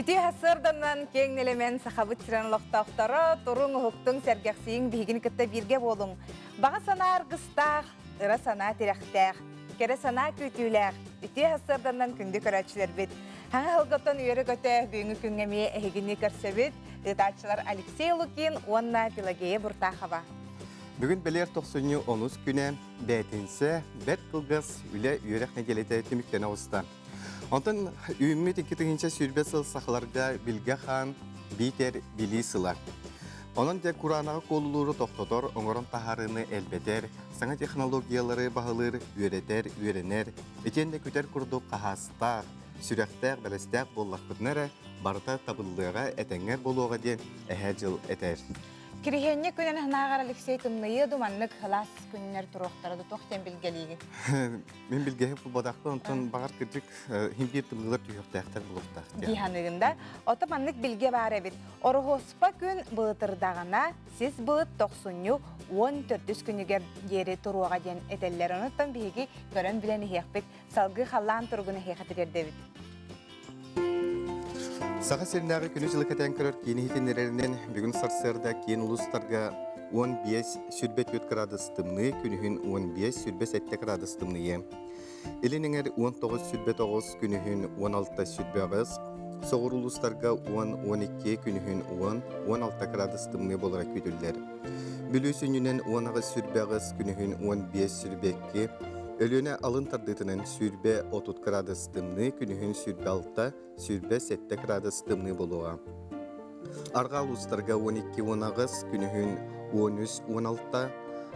Үтүө сарсыарданан киэҥ нэлэмэн Сахабыт сирин олохтоохторо туруҥ уһуктуҥ сэргэхсийиҥ биһигини кытта бииргэ буолуҥ. Баҕа санаа аргыстаах, ыра санаа тирэхтээх, кэрэ санаа күүтүүлээх, үтүө сарсыарданан күндү көрөөччүлэрбит. Хаҥа ыһылгаттан үөрэ-көтө бүгүҥҥү күҥҥэ эмиэ эһигини көрсөбүт. Ыытааччылар Алексей Лукин уонна Пелагея Буртахова. Бүгүн бэлиэр тохсунньу онус күнэ, бээтинсэ, бэрт кылгас үлэ-үөрэх нэдиэлэтэ түмүктэнэ оҕуста. Онтон үүммүт 2020 сыл сахаларга Билгэ хаан биитэр Билии сыла. Онон дьэ кураанаҕы куолулууру тохтотор, оҥорон таһаарыыны элбэтэр, саҥа технологиялары баһылыыр, үөрэтэр, үөрэнэр, итиэннэ күтэр курдук хаһаастаах, сүрэхтээх, бэлэстээх буоллахпытына эрэ барыта табыллыаҕа, этэҥҥэ буолуоҕа диэн эһээ дьыл этэр. Кириһиэнньэ күнүн аһынааҕар Алексей тымныйыа ду маннык сылаас күннэр туруохтара ду туох диэн билгэлиигин? Мин билгэһи булбатахпын, онтон баҕар кырдьык иһин биир тымныылар түһүөхтээхтэр буолуохтаах диэн. Дии саныыгын да. Ото маннык билгэ баар эбит. Ороһуоспа күн былытырдаҕына сис былыт тохсунньу 14 күнүгэр диэри туруоҕа диэн этэллэр. Онуттан биһиги көрөн билэн иһиэхпит. Салгыы халлаан туругун эһиэхэ тириэрдэбит. Саха сиринээҕи күнү-дьылы кэтээн көрөр киин иһитиннэрэринэн бүгүн сарсыарда киин улуустарга 15-24 градус тымныы, күнүһүн 15-27 градус тымныйы. Илин эҥэр 19-29, күнүһүн 16-28, соҕуруу улуустарга 10-12, күнүһүн 10-16 градус тымныы буолара күүтүллэр. Бүлүү сүнньүнэн 18-28, күнүһүн 15-22, Өлүөнэ алын тардыытынан 20-30 градус тымныы, күнүһүн 26-27 градус тымныы буолуоҕа. Арҕаа улуустарга 12-18, күнүһүн 13-16,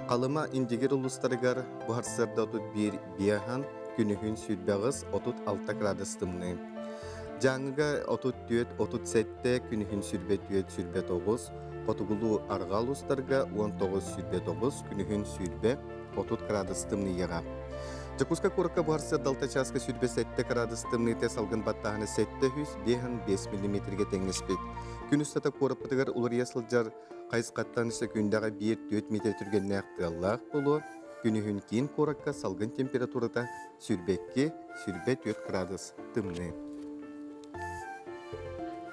Халыма Индигир улуустарыгар бу сарсыарда 31 биэһэн, күнүһүн 28-36 градус тымныы. Дьааҥыга 34-37, күнүһүн 24-29, хотугулуу арҕаа улуустарга 19-29, күнүһүн 20-30 градус тымныйыаҕа. Дьокуускай куоракка буһарсыар далта чааска 27 градус тымныыта салгын баттааһына 705 миллиметргэ тэҥнэспит. Күн устата куораппытыгар уларыйа сылдьар хайысхаттан сөкүүндэҕэ 1-4 метр түргэннээх тыаллаах буолуо. Күнүһүн киин куоракка салгын температурата 22-24 градус тымныы.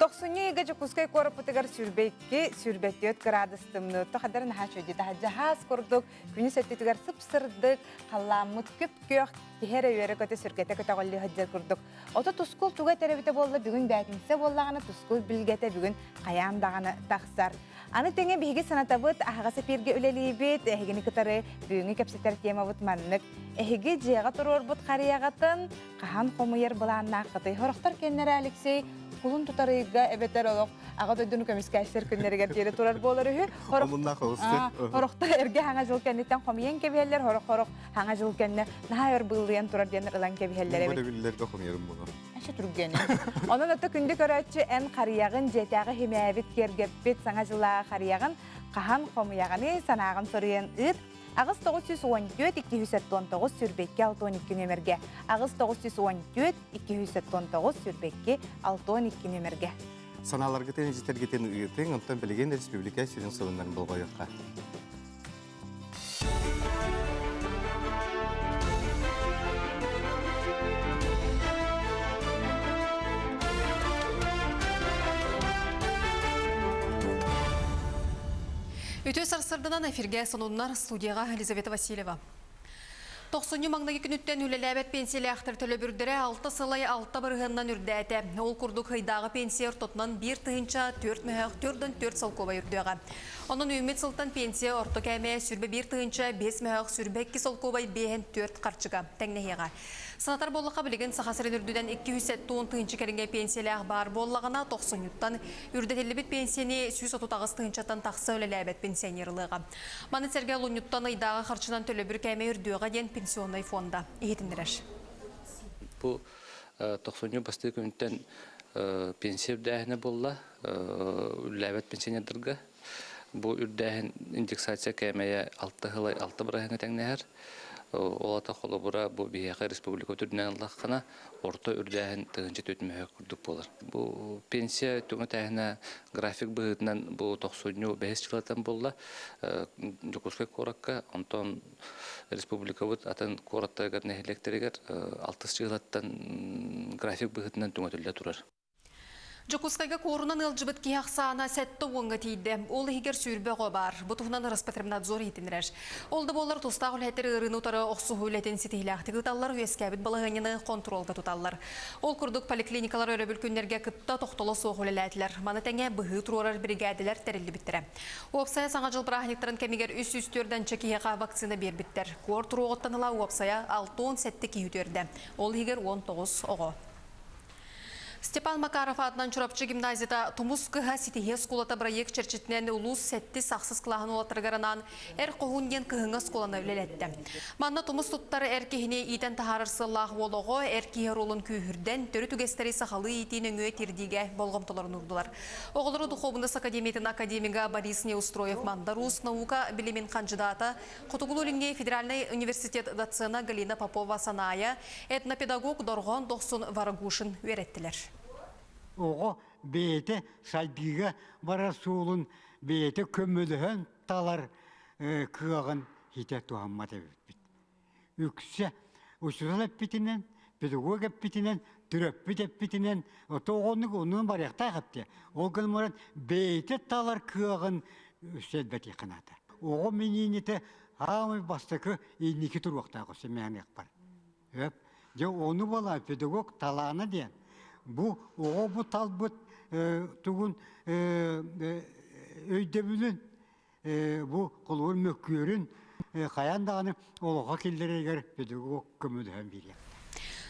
Тохсунньу ыйга Дьокуускай куораппытыгар 22-24 градус тымныы. Тохадыр наһаа үчүгэй таһырдьа хаас курдук күнүс өттүтүгэр сып-сырдык, халлааммыт күп-күөх, киһи эрэ үөрэ-көтө сүргэтэ көтөҕүллүү сылдьар курдук. Ото тускул туга этэр эбитэ буолла бүгүн бээтинсэ буоллаҕына тускул билгэтэ бүгүн хайаан даҕаны тахсар. Аны тэҥэ биһиги санатабыт, аһаҕас эпииргэ үлэлиибит, эһигини кытары бүгүҥҥү кэпсэтэр темабыт маннык. Эһиги дьиэҕэ туруорбут харыйаҕытын хаһан хомуйар былааннааххытый? Сорохтор кэннэрэ Алексей кулун тутар ыйга эбэтэр олох аҕа дойдуну көмүскээччилэр күннэригэр диэри турар буолар үһү. Сорохтор эргэ хаҥа жыл кэнниттэн хомуйан кэбиһэллэр, сорох-сорох хаҥа жыл кэннэ наһаа өр быыллыйан турар диэн ылан кэбиһэллэр эбит. Биллэргэ хомуйарым буолар. Аша түргэнэ. Онон ото күндү көрөөччү эн харыйаҕын дьиэтээҕи химээбит, киэргэппит саҥа дьыллааҕы харыйаҕын хаһан хомуйаҕыный, санааҕын суруйан ыыт. 8 914 279 22 62 нүөмэргэ 8 914 279 22 62 нүөмэргэ. Санааларгытын ититэргитин ыытыҥ, онтон билигин республика сүрүн сылынан болҕойуохха. Үтүө сарсырданан эфиргэ сонуннар студияға Елизавета Васильева. Тохсунньу маҥнайгы күнүттэн үлэлээбэт пенсиялээхтэр төлөбүрдэрэ алта сылай алта бырыһыанынан үрдээтэ. Ол курдук ыйдааҕы пенсия ортотунан 1 004 мөһөөх 4,4 солкуобай үрдүөҕэ. Онон үүммүт сылтан пенсия орто кээмэйэ 21 005 мөһөөх 22 солкуобай 5,4 харчыга тэҥнэһиэҕэ. Санатар буоллахха, билигин Саха сирин үрдүнэн 270 тыһыынча кэриҥэ пенсиялээх баар буоллаҕына, тохсунньуттан үрдэтиллибит пенсияны 138 тыһыынчаттан тахса үлэлээбэт пенсионер ылыаҕа. Маны сэргэ олунньуттан ыйдааҕы харчынан төлөбүр кээмэйэ үрдүөҕэ диэн пенсионнай фонда иһитиннэрэр. Бу тохсунньу бастакы күнтэн пенсия үрдээһинэ буолла үлэлээбэт пенсионердарга. Бу үрдээһин индексация кээмэйэ алта сылай алта бырыһыаҥҥа тэҥнэһэр. Ол ата холобура бу биһиэхэ республика үрдүнэн ыллаххына орто үрдээһин 1004 мөһө курдук буолар. Бу пенсия түҥэтээһинэ график быһыытынан бу тохсунньу бэһис дьылаттан буолла Дьокуускай куоракка, онтон республикабыт атын куораттарыгар, нэһилиэктэригэр алтыс дьылаттан график быһыытынан түҥэтиллэ турар. Дьокуускайга куорунан ыалдьыбыт киһи ахсаана сэттэ уоҥҥа тиийдэ. Ол иһигэр 20 оҕо баар. Бу туһунан Роспотребнадзор иһитиннэрэр. Ол да буоллар тустаах үлэһиттэр ыарыыны утары охсуһуу үлэтин ситиһиилээхтик ыыталлар, үөскээбит балаһыанньаны хонтуруолга туталлар. Ол курдук поликлиникалар өрөбүл күннэргэ кытта тохтоло суох үлэлээтилэр. Маны тэҥэ быһыы туруорар биригээдэлэр тэриллибиттэрэ. Уопсайа Саҥа дьыл бырааһынньыктарын кэмигэр 304 анча киһиэхэ вакцина биэрбиттэр. Куор туруоҕуттан ыла уопсайа 67 киһи үтүөрдэ. Ол иһигэр 19 оҕо. Степан Макаров аатынан Чурапчы гимназията Тумус кыһа ситиһии оскуолата бырайыак чэрчитинэн улуус сэттис ахсыс кылааһын уолаттарыгар анаан Эр хоһуун диэн кыһыҥҥы оскуоланы үлэлэттэ. Манна тумус туттар эр киһини иитэн таһаарар сыаллаах уол оҕо эр киһи оруолун күүһүрдэн, төрүт үгэстэри сахалыы иитии нөҥүө тиэрдиигэ болҕомтолорун уурдулар. Оҕолору Духуобунас академиятын академига Борис Неустроев Мандар Уус наука билимин хандьыдаата, Хотугулуу-Илиҥҥи федеральнай университет доцена Галина Попова-Санаайа, этнопедагог Дорҕоон Дохсун Варагушин үөрэттилэр. Оҕо бэйэтэ сайдыыга барар суолун бэйэтэ көмөлөһөн талар кыаҕын хитэ туһаммат эбиппит. Үксэ учуутал эппитинэн, педагог эппитинэн, төрөппүт эппитинэн, ото оҕоннук оннун барыахтаах эптэ. Ол гынан баран бэйэтэ талар кыаҕын сэлбэтиэххэ наада. Оҕо миниинитэ аамай бастакы инники туруохтаах өссө мэһэниэхпэр. Өп. Дьэ ону буолаа педагог талаана диэн. Бу оҕо бу талбыт тугун өйдөбүлүн бу холобур мөккүөрүн хайаан даҕаны олоххо киллэрэригэр педагог көмөлөһөн биэриэх.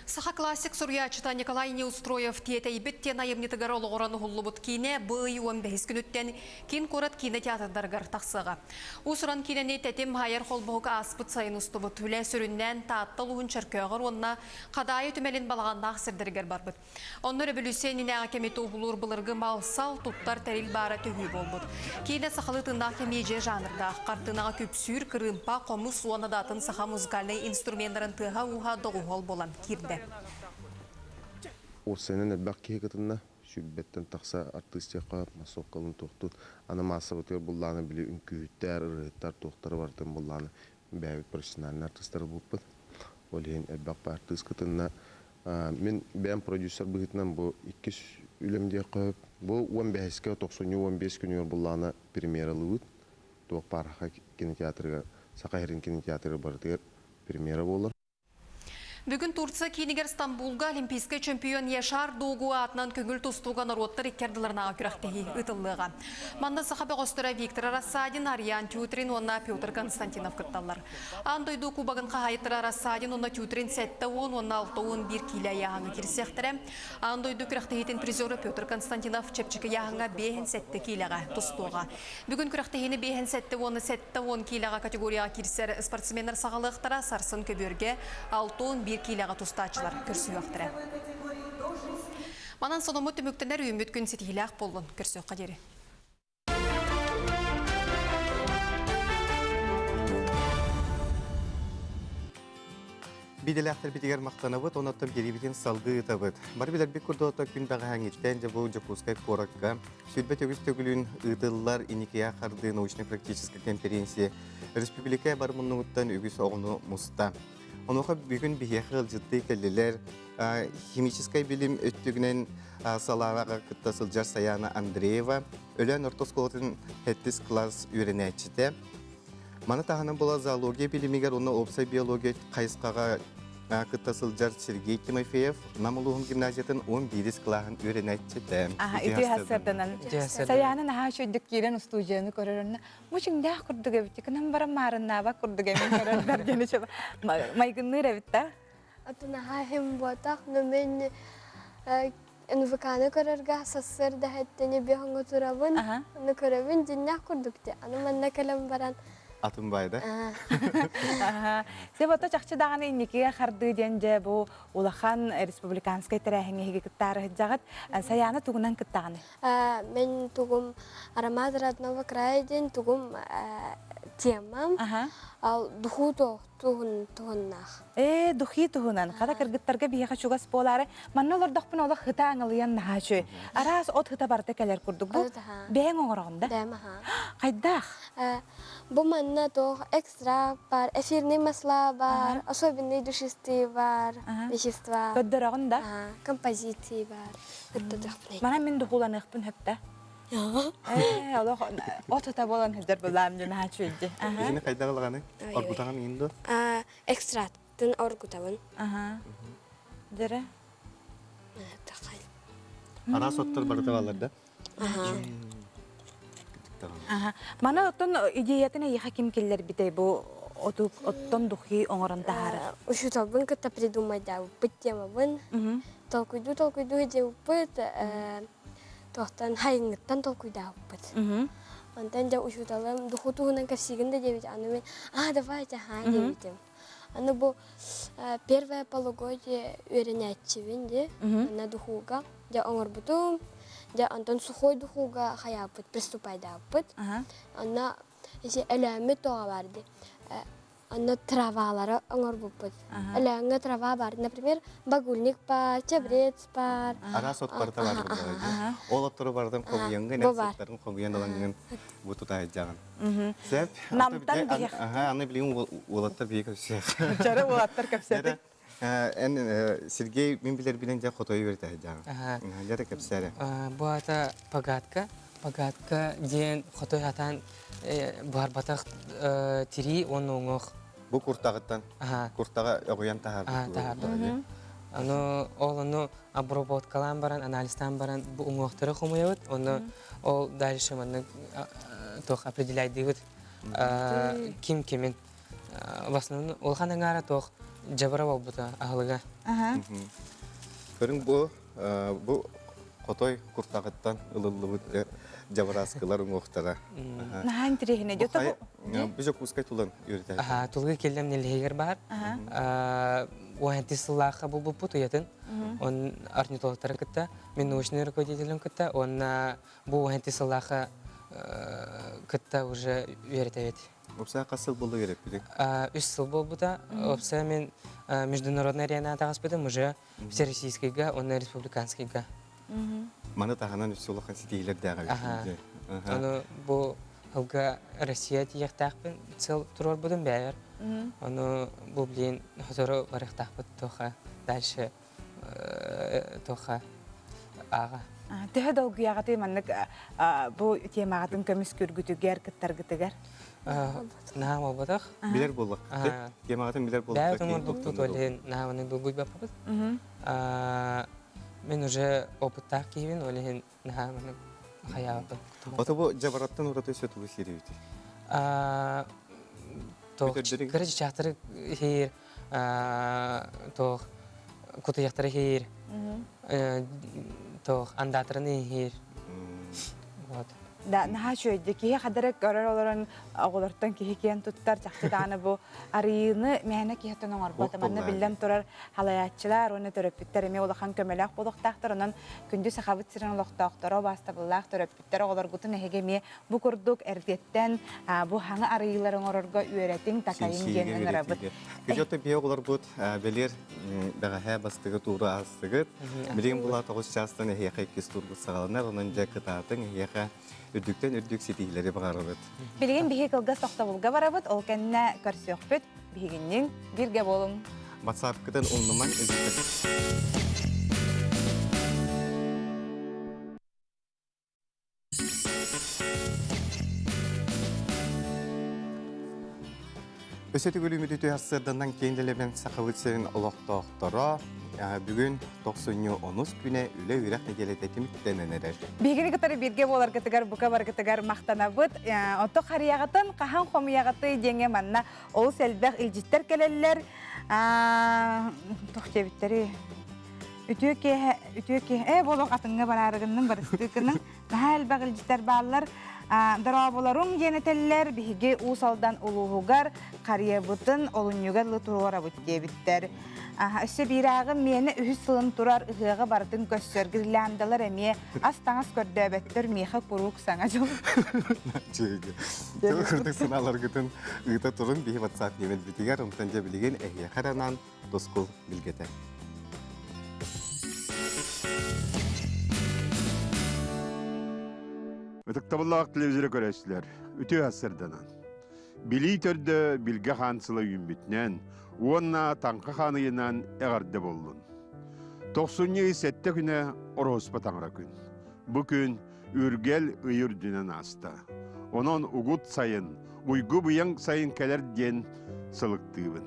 Саха классик суруйааччыта Николай Неустроев «Тиэтэйбит» диэн айымньытыгар олоҕуран уһуллубут киинэ бу ый 15 күнүттэн киин куорат киинэ театрдарыгар тахсыаҕа. Уус-уран киинэни Тэтим айар холбоһук ааспыт сайын устубут. Үлэ сүрүннээн Таатта улууһун Чөркөөҕөр уонна Хадаайы түмэлин балаҕаннаах сирдэригэр барбыт. Онно өрөбөлүүссүйэ иннинээҕи кэми туоһулуур былыргы мал-сал, туттар тэрил баара төһүү буолбут. Киинэ сахалыы тыыннаах кэмиэдьийэ жанрдаах. Хартыынаҕа күпсүүр, кырыымпа, хомус уонна да атын саха музыкальнай инструменнарын тыаһа-ууһа доҕуһуол буолан киирдэ. Уопсайынан элбэх киһи кытынна. Сүүрбэттэн тахса артыыс диэххэ массовкалын туохтуун. Аны маассабытыгар буллааны били үҥкүүһүттэр, ырыаһыттар туохтара барытын буллааны бэйэбит профессиональнай артыыстары булпут. Ол иһин элбэх артыыс кытынна. Мин бэйэм продюсер быһыытынан бу иккис үлэм диэххэ сөп. Бу уон бэһискэ тохсунньу 15 күнүгэр буллаҕына премьералыыбыт. Туох баар Саха кинотеатрыгар, Саха сирин кинотеатрыгар барытыгар премьера буолар. Бүгүн Турция киинигэр Стамбулга олимпийскай чемпион Яшар Догу аатынан көҥүл тустууга норуоттар икки ардыларынааҕы күрэхтэһии ыытыллыаҕа. Манна саха бөҕөстөрө Виктор Рассадин, Ариан Тютрин уонна Петр Константинов кытталлар. Аан дойду кубогын хаһаайыттара Рассадин уонна Тютрин 70 уонна 61 киилэ ыйааһыҥҥа киирсиэхтэрэ. Аан дойду күрэхтэһиитин призера Петр Константинов чэпчэки ыйааһыҥҥа 57 киилэҕэ тустуоҕа. Бүгүн күрэхтэһиини 57 уонна 70 киилэҕэ категорияҕа киирсэр спортсменнар саҕалыахтара, сарсын көбүөргэ 61 киилэҕэ тустааччылар көрсүһүөхтэрэ. Манан сонуммут түмүктэнэр үүммүт күн ситиһиилээх буоллун. Көрсүөххэ диэри. Бидэлээхтэрбитигэр махтанабыт, онон биэриибитин салгыы ыытабыт. Бары билэрбит курдук күн бэҕэһээҥҥиттэн дьэ бу Дьокуускай куоракка 20 үгүс төгүлүн ыытыллар Иникия хардыы научно-практическай конференция республика бар муннугуттан үгүс оҕону муста. Онуоха бүгүн биһиэхэ ыалдьыттыы кэллилэр химическай билим өттүгүнэн салааҕа кытта сылдьар Саяна Андреева, Өлөөн орто оскуолатын сэттис кылаас үөрэнээччитэ. Маны таһынан була зоология билимигэр уонна уопсай биология хайысхаҕа кытта сылдьар Сергей Тимофеев Нам улууһун гимназиятын 11 кылааһын үөрэнээччитэ. Үтүө сарсыарданан. Саяна наһаа үчүгдүк киирэн устуудьуйаны көрөр Бу чиҥнээх курдук эбит, кынан баран маарыннаабат курдук эмин көрөрдөр диэн майгынныыр эбит да. Атын наһаа иһим буотах, но мен НВК-ны көрөргө сарсыарда хэттени биһоҥҥо турабын, аны көрөбүн дьиннээх курдук дии. Аны манна кэлэн баран Атын баайда. Себото чахчы даҕаны инникигэ хардыы диэн дьэ бу улахан республиканскай тэрээһиҥҥэ эһиги кыттаары сылдьаҕыт. Саяна тугунан кыттаҕыный? Мен тугум Аромат родного края диэн тугум темам. Ал духуу туһун туһуннаах. Ээ, духи туһунан. Хата кыргыттарга биһиэхэ чугас буолаары, манна олордохпун олох хыта аҥылыйан наһаа үчүгэй. Араас от хыта барыта кэлэр курдук. Бу бэйэҥ оҥороҕун да? Бэйэм аһаа. Хайдаах? Бу манна туох экстракт бар, эфирный масла бар, особенный душистые бар, вещества. Көрдөрөҕүн да? Композиции бар. Ыттатыахпын. Манан мин духууланыахпын хөптө. Ээ, олох от ыта буолан сылдьар былаам дьон аһа үчүгэйди. Итини хайдах ылаҕаный? Оргутаҕын иин дуо? Экстрактын оргутабын. Аха. Дьэрэ. Араас оттор барыта бааллар да? Аха. Маны оттон идеятын эйиэхэ ким киллэрбитэй бу оту оттон духи оҥорон таһаарар? Учууталбын кытта придумайдаабыппыт темабын. Толкуйдуу толкуйдуу диэбиппит туохтан хайыҥҥыттан толкуйдаабыппыт. Онтон дьэ учууталым духу туһунан кэпсиигин да диэбит, аны мин аа давайте аһаа диэбитим. Аны бу первое полугодие үөрэнээччибин дии, аны духууга дьэ оҥорбутум, дьэ онтон сухой духууга хайааппыт, приступайдаабыппыт. Онно ити Өлөөммүт тоҕо бар дии Онно травалары оҥорбуппут. Өлөөҥҥө трава бар. Например, багульник бар, чабрец бар. Араас от барыта бар буоллаҕа. Ол оттору барытын хомуйаҥҥын, эн сыттарын хомуйан ылаҥҥын бу тутаайдьаҕын. Сөп. Намтан биһиэх. Аха, аны билигин уолаттар биһиги көпсүөх. Чара уолаттар кэпсэтик. Эн Сергей мин билэрбинэн дьэ хотойу үөрэтээдьаҕын. Дьэ кэпсээрэ. Бу ата погадка. Погадка диэн хотой хатаан буһарбатах тирии уонна уҥуох. Бу куртаҕыттан куртаҕа өҕүйэн таһаарбыт. Таһаарбыт. Ону ол ону обработкалаан баран, анализтаан баран бу уҥуохтары хомуйабыт. Ону ол дальше маннык туох определяйдыыбыт ким кимин. В основном улахан аҥаара туох дьабара буолбута аһылыга. Көрүҥ бу бу хотой куртаҕыттан ылыллыбыт дьабарааскылар уҥуохтара. Наһаа интэриэһинэй. Бу Дьокуускай тулан үөрэтэ. Тулга келлем нэлэһигэр баар. Уһанти сыллаахха булбуппут уйатын. Он орнитологтары кытта, мен научный руководителем кытта, онна бу уһанти сыллаахха кытта уже үөрэтэбит. Опсаа хас сыл буолла үөрэппитиҥ? Үс сыл буолбута. Опсаа мен международный аренаға таҕыспытым уже всероссийскайга уонна республиканскайга. Маны таһынан үс улахан ситиһиилэрдээх эбит. Ону бу сылга Россия тиийиэхтээхпин сыл туруорбутум бэйэр. Ону бу блин сотору барыахтаахпыт туоха дальше туоха ааҕа. Төһө долгуйаҕытый маннык бу темаҕытын көмүскүүргүтүгэр, кыттаргытыгар? Наһаа буолбатах. Билэр буоллаххыт. Темаҕытын билэр буоллаххыт. Бэйэ оҥорбуппут ол иһин наһаа маннык долгуйбаппыт. Мен уже опыттаах киһибин, ол иһин наһаа маннык хайаабаппын. Ото бу дьабараттан ураты өссө тугу сиэрибитий? Туох кыра чычаахтары иһир, туох кутуйахтары иһир, туох андаатарын иһир. Вот. Да, наһаа үчүгэйдик. Киһи хадара көрөр олорон оҕолортон киһи киэн туттар. Чахчы даҕаны бу арыйыыны мээнэ киһиттэн оҥорбот. Манна биллэн турар халайааччылар уонна төрөппүттэр эмиэ улахан көмөлөөх буолуохтаахтар. Онон күндү Сахабыт сирин олохтоохторо, убаастабыллаах төрөппүттэр оҕолоргутун эһиги эмиэ бу курдук эрдэттэн бу хаҥа арыйыылары оҥорорго үөрэтиҥ, такайыҥ диэн ыҥырабыт. Күдьөтө биэ оҕолорбут бэлиэр бэҕэһээ бастыгы тууру аастыгыт. Билигин була тоҕус чаастан эһиэхэ иккис туурбут саҕаланар, онон дьэ кытаатыҥ эһиэхэ үрдүктэн үрдүк ситиһиилэри баҕарабыт. Билигин биһи кылгас тохтобулга барабыт, ол кэннэ көрсүөхпүт. Биһигинниин бииргэ буолуҥ. WhatsApp-кытын умнумаҥ, Өссө төгүл үтүө сарсыарданан киэҥ дэлэбэн Сахабыт сирин олохтоохторо бүгүн тохсунньу онус күнэ үлэ үөрэх нэдиэлэтэ түмүктэнэн эрэр. Биһигини кытары бииргэ буоларгытыгар бука баргытыгар махтанабыт. Ото харыйаҕытын хаһан хомуйаҕытый диэҥҥэ манна олус элбэх илдьиттэр кэлэллэр. Туох диэбиттэри Үтүө киэһэ, үтүө киэһэ, ээ буолуох атыҥҥа бараарыгынным барыстыыкыным. Наһаа элбэх илдьиттэр бааллар. Дорооболоруҥ диэн этэллэр, биһиги Уус Алдан улууһугар харыйабытын олунньуга дылы туруорабыт диэбиттэр. Өссө биирээҕим миэнэ үһүс сылын турар ыһыаҕы барытын көссөр гирляндалар эмиэ ас-таҥас көрдөөбөттөр миэхэ куруук саҥа дьыл. Дьэ курдук санааларгытын ыыта турун биһи WhatsApp нөмербитигэр онтон дьэ билигин эһиэхэ анаан тускул билгэтэ. Ытыктабыллаах телевизоры көрөөччүлэр, үтүө сарсыарданан. Билии төрдө Билгэ хаан сыла үүммүтүнэн уонна Таҥха хаан ыйынан эҕэрдэ буоллун. Тохсунньу ый сэттэ күнэ Ороһуспа таҥара күн. Бу күн Үргэл ый үрдүнэн ааста. Онон угут сайын, уйгу быйаҥ сайын кэлэр диэн сылыктыыбын.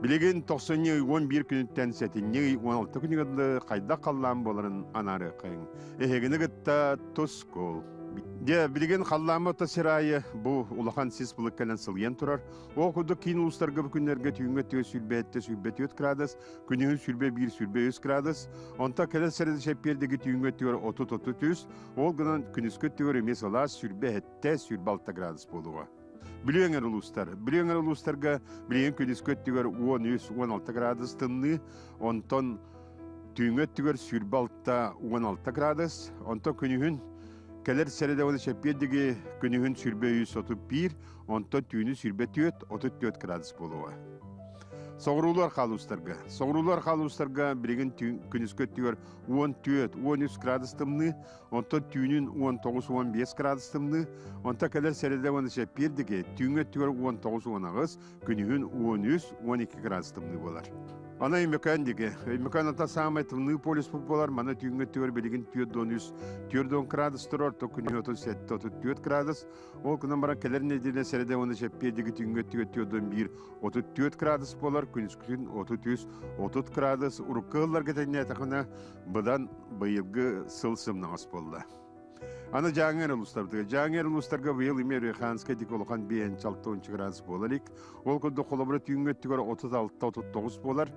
Билигин тохсунньу ый 11 күнүттэн сэтинньи ый 16 күнүгэр дылы хайдах халлаан буоларын анаарыаххайыҥ. Эһигини кытта тускул. Дьэ, билигин халлааммыт сир аайы бу улахан сис былыт кэлэн сылыйан турар. Ол курдук киин улуустарга бу күннэргэ түүҥҥэ өттүгэр сүүрбэ 7 сүүрбэ градус, күнүһүн 21 23 градус, онтон кэлэр сэрэтэ чэппиэрдиги түүҥҥэ өттүгэр 30-33, ол гынан күнүскү өттүгэр эмиэ сылаас 27 26 градус буолуоҕа. Бүлүү эҥэр улуустар. Бүлүү эҥэр улуустарга билигин күнүскү өттүгэр 13-16 градус тымныы, онтон түүҥҥү өттүгэр 26-16 градус, онтон күнүһүн кэлэр сэрэдэ уонна чэппиэрдиги күнүһүн 23-31, онтон түүнү 24-34 градус буолуоҕа. Соҕуруулар хаалуустарга. Соҕуруулар хаалуустарга билигин күнүскү өттүгэр 14-13 градус тымныы, Онтон түүнүн 19-15 градус тымныы, онтон кэлэр сэрэдэ уонна чэппиэрдики түүҥҥү өттүгэр 19-18, күнүһүн 13-12 градус тымныы буолар. Аны Өймөкөөн диги. Өймөкөөн ата саамай тымныы полюс буолар. Мана түүҥҥү өттүгэр билигин 4-13, 4 градус турар, то күнүһүн 37-34 градус. Ол гынан баран кэлэр нэдиэлэ сэрэдэ уонна чэппиэрдики түүҥҥү өттүгэр 4-1, 34 градус буолар, күнүскүтүн 33, 30 градус. Урукку ыһылларга тэҥнээтэххинэ быдан быйылгы сыл сымнаҕас буолла. Аны Дьааҥы улуустарбытыгар. Дьааҥы улуустарга быйыл эмиэ Реханскай дик улахан биэн 6 градус буолар илик. Ол курдук холобура түүҥҥү өттүгэр 36-39 буолар.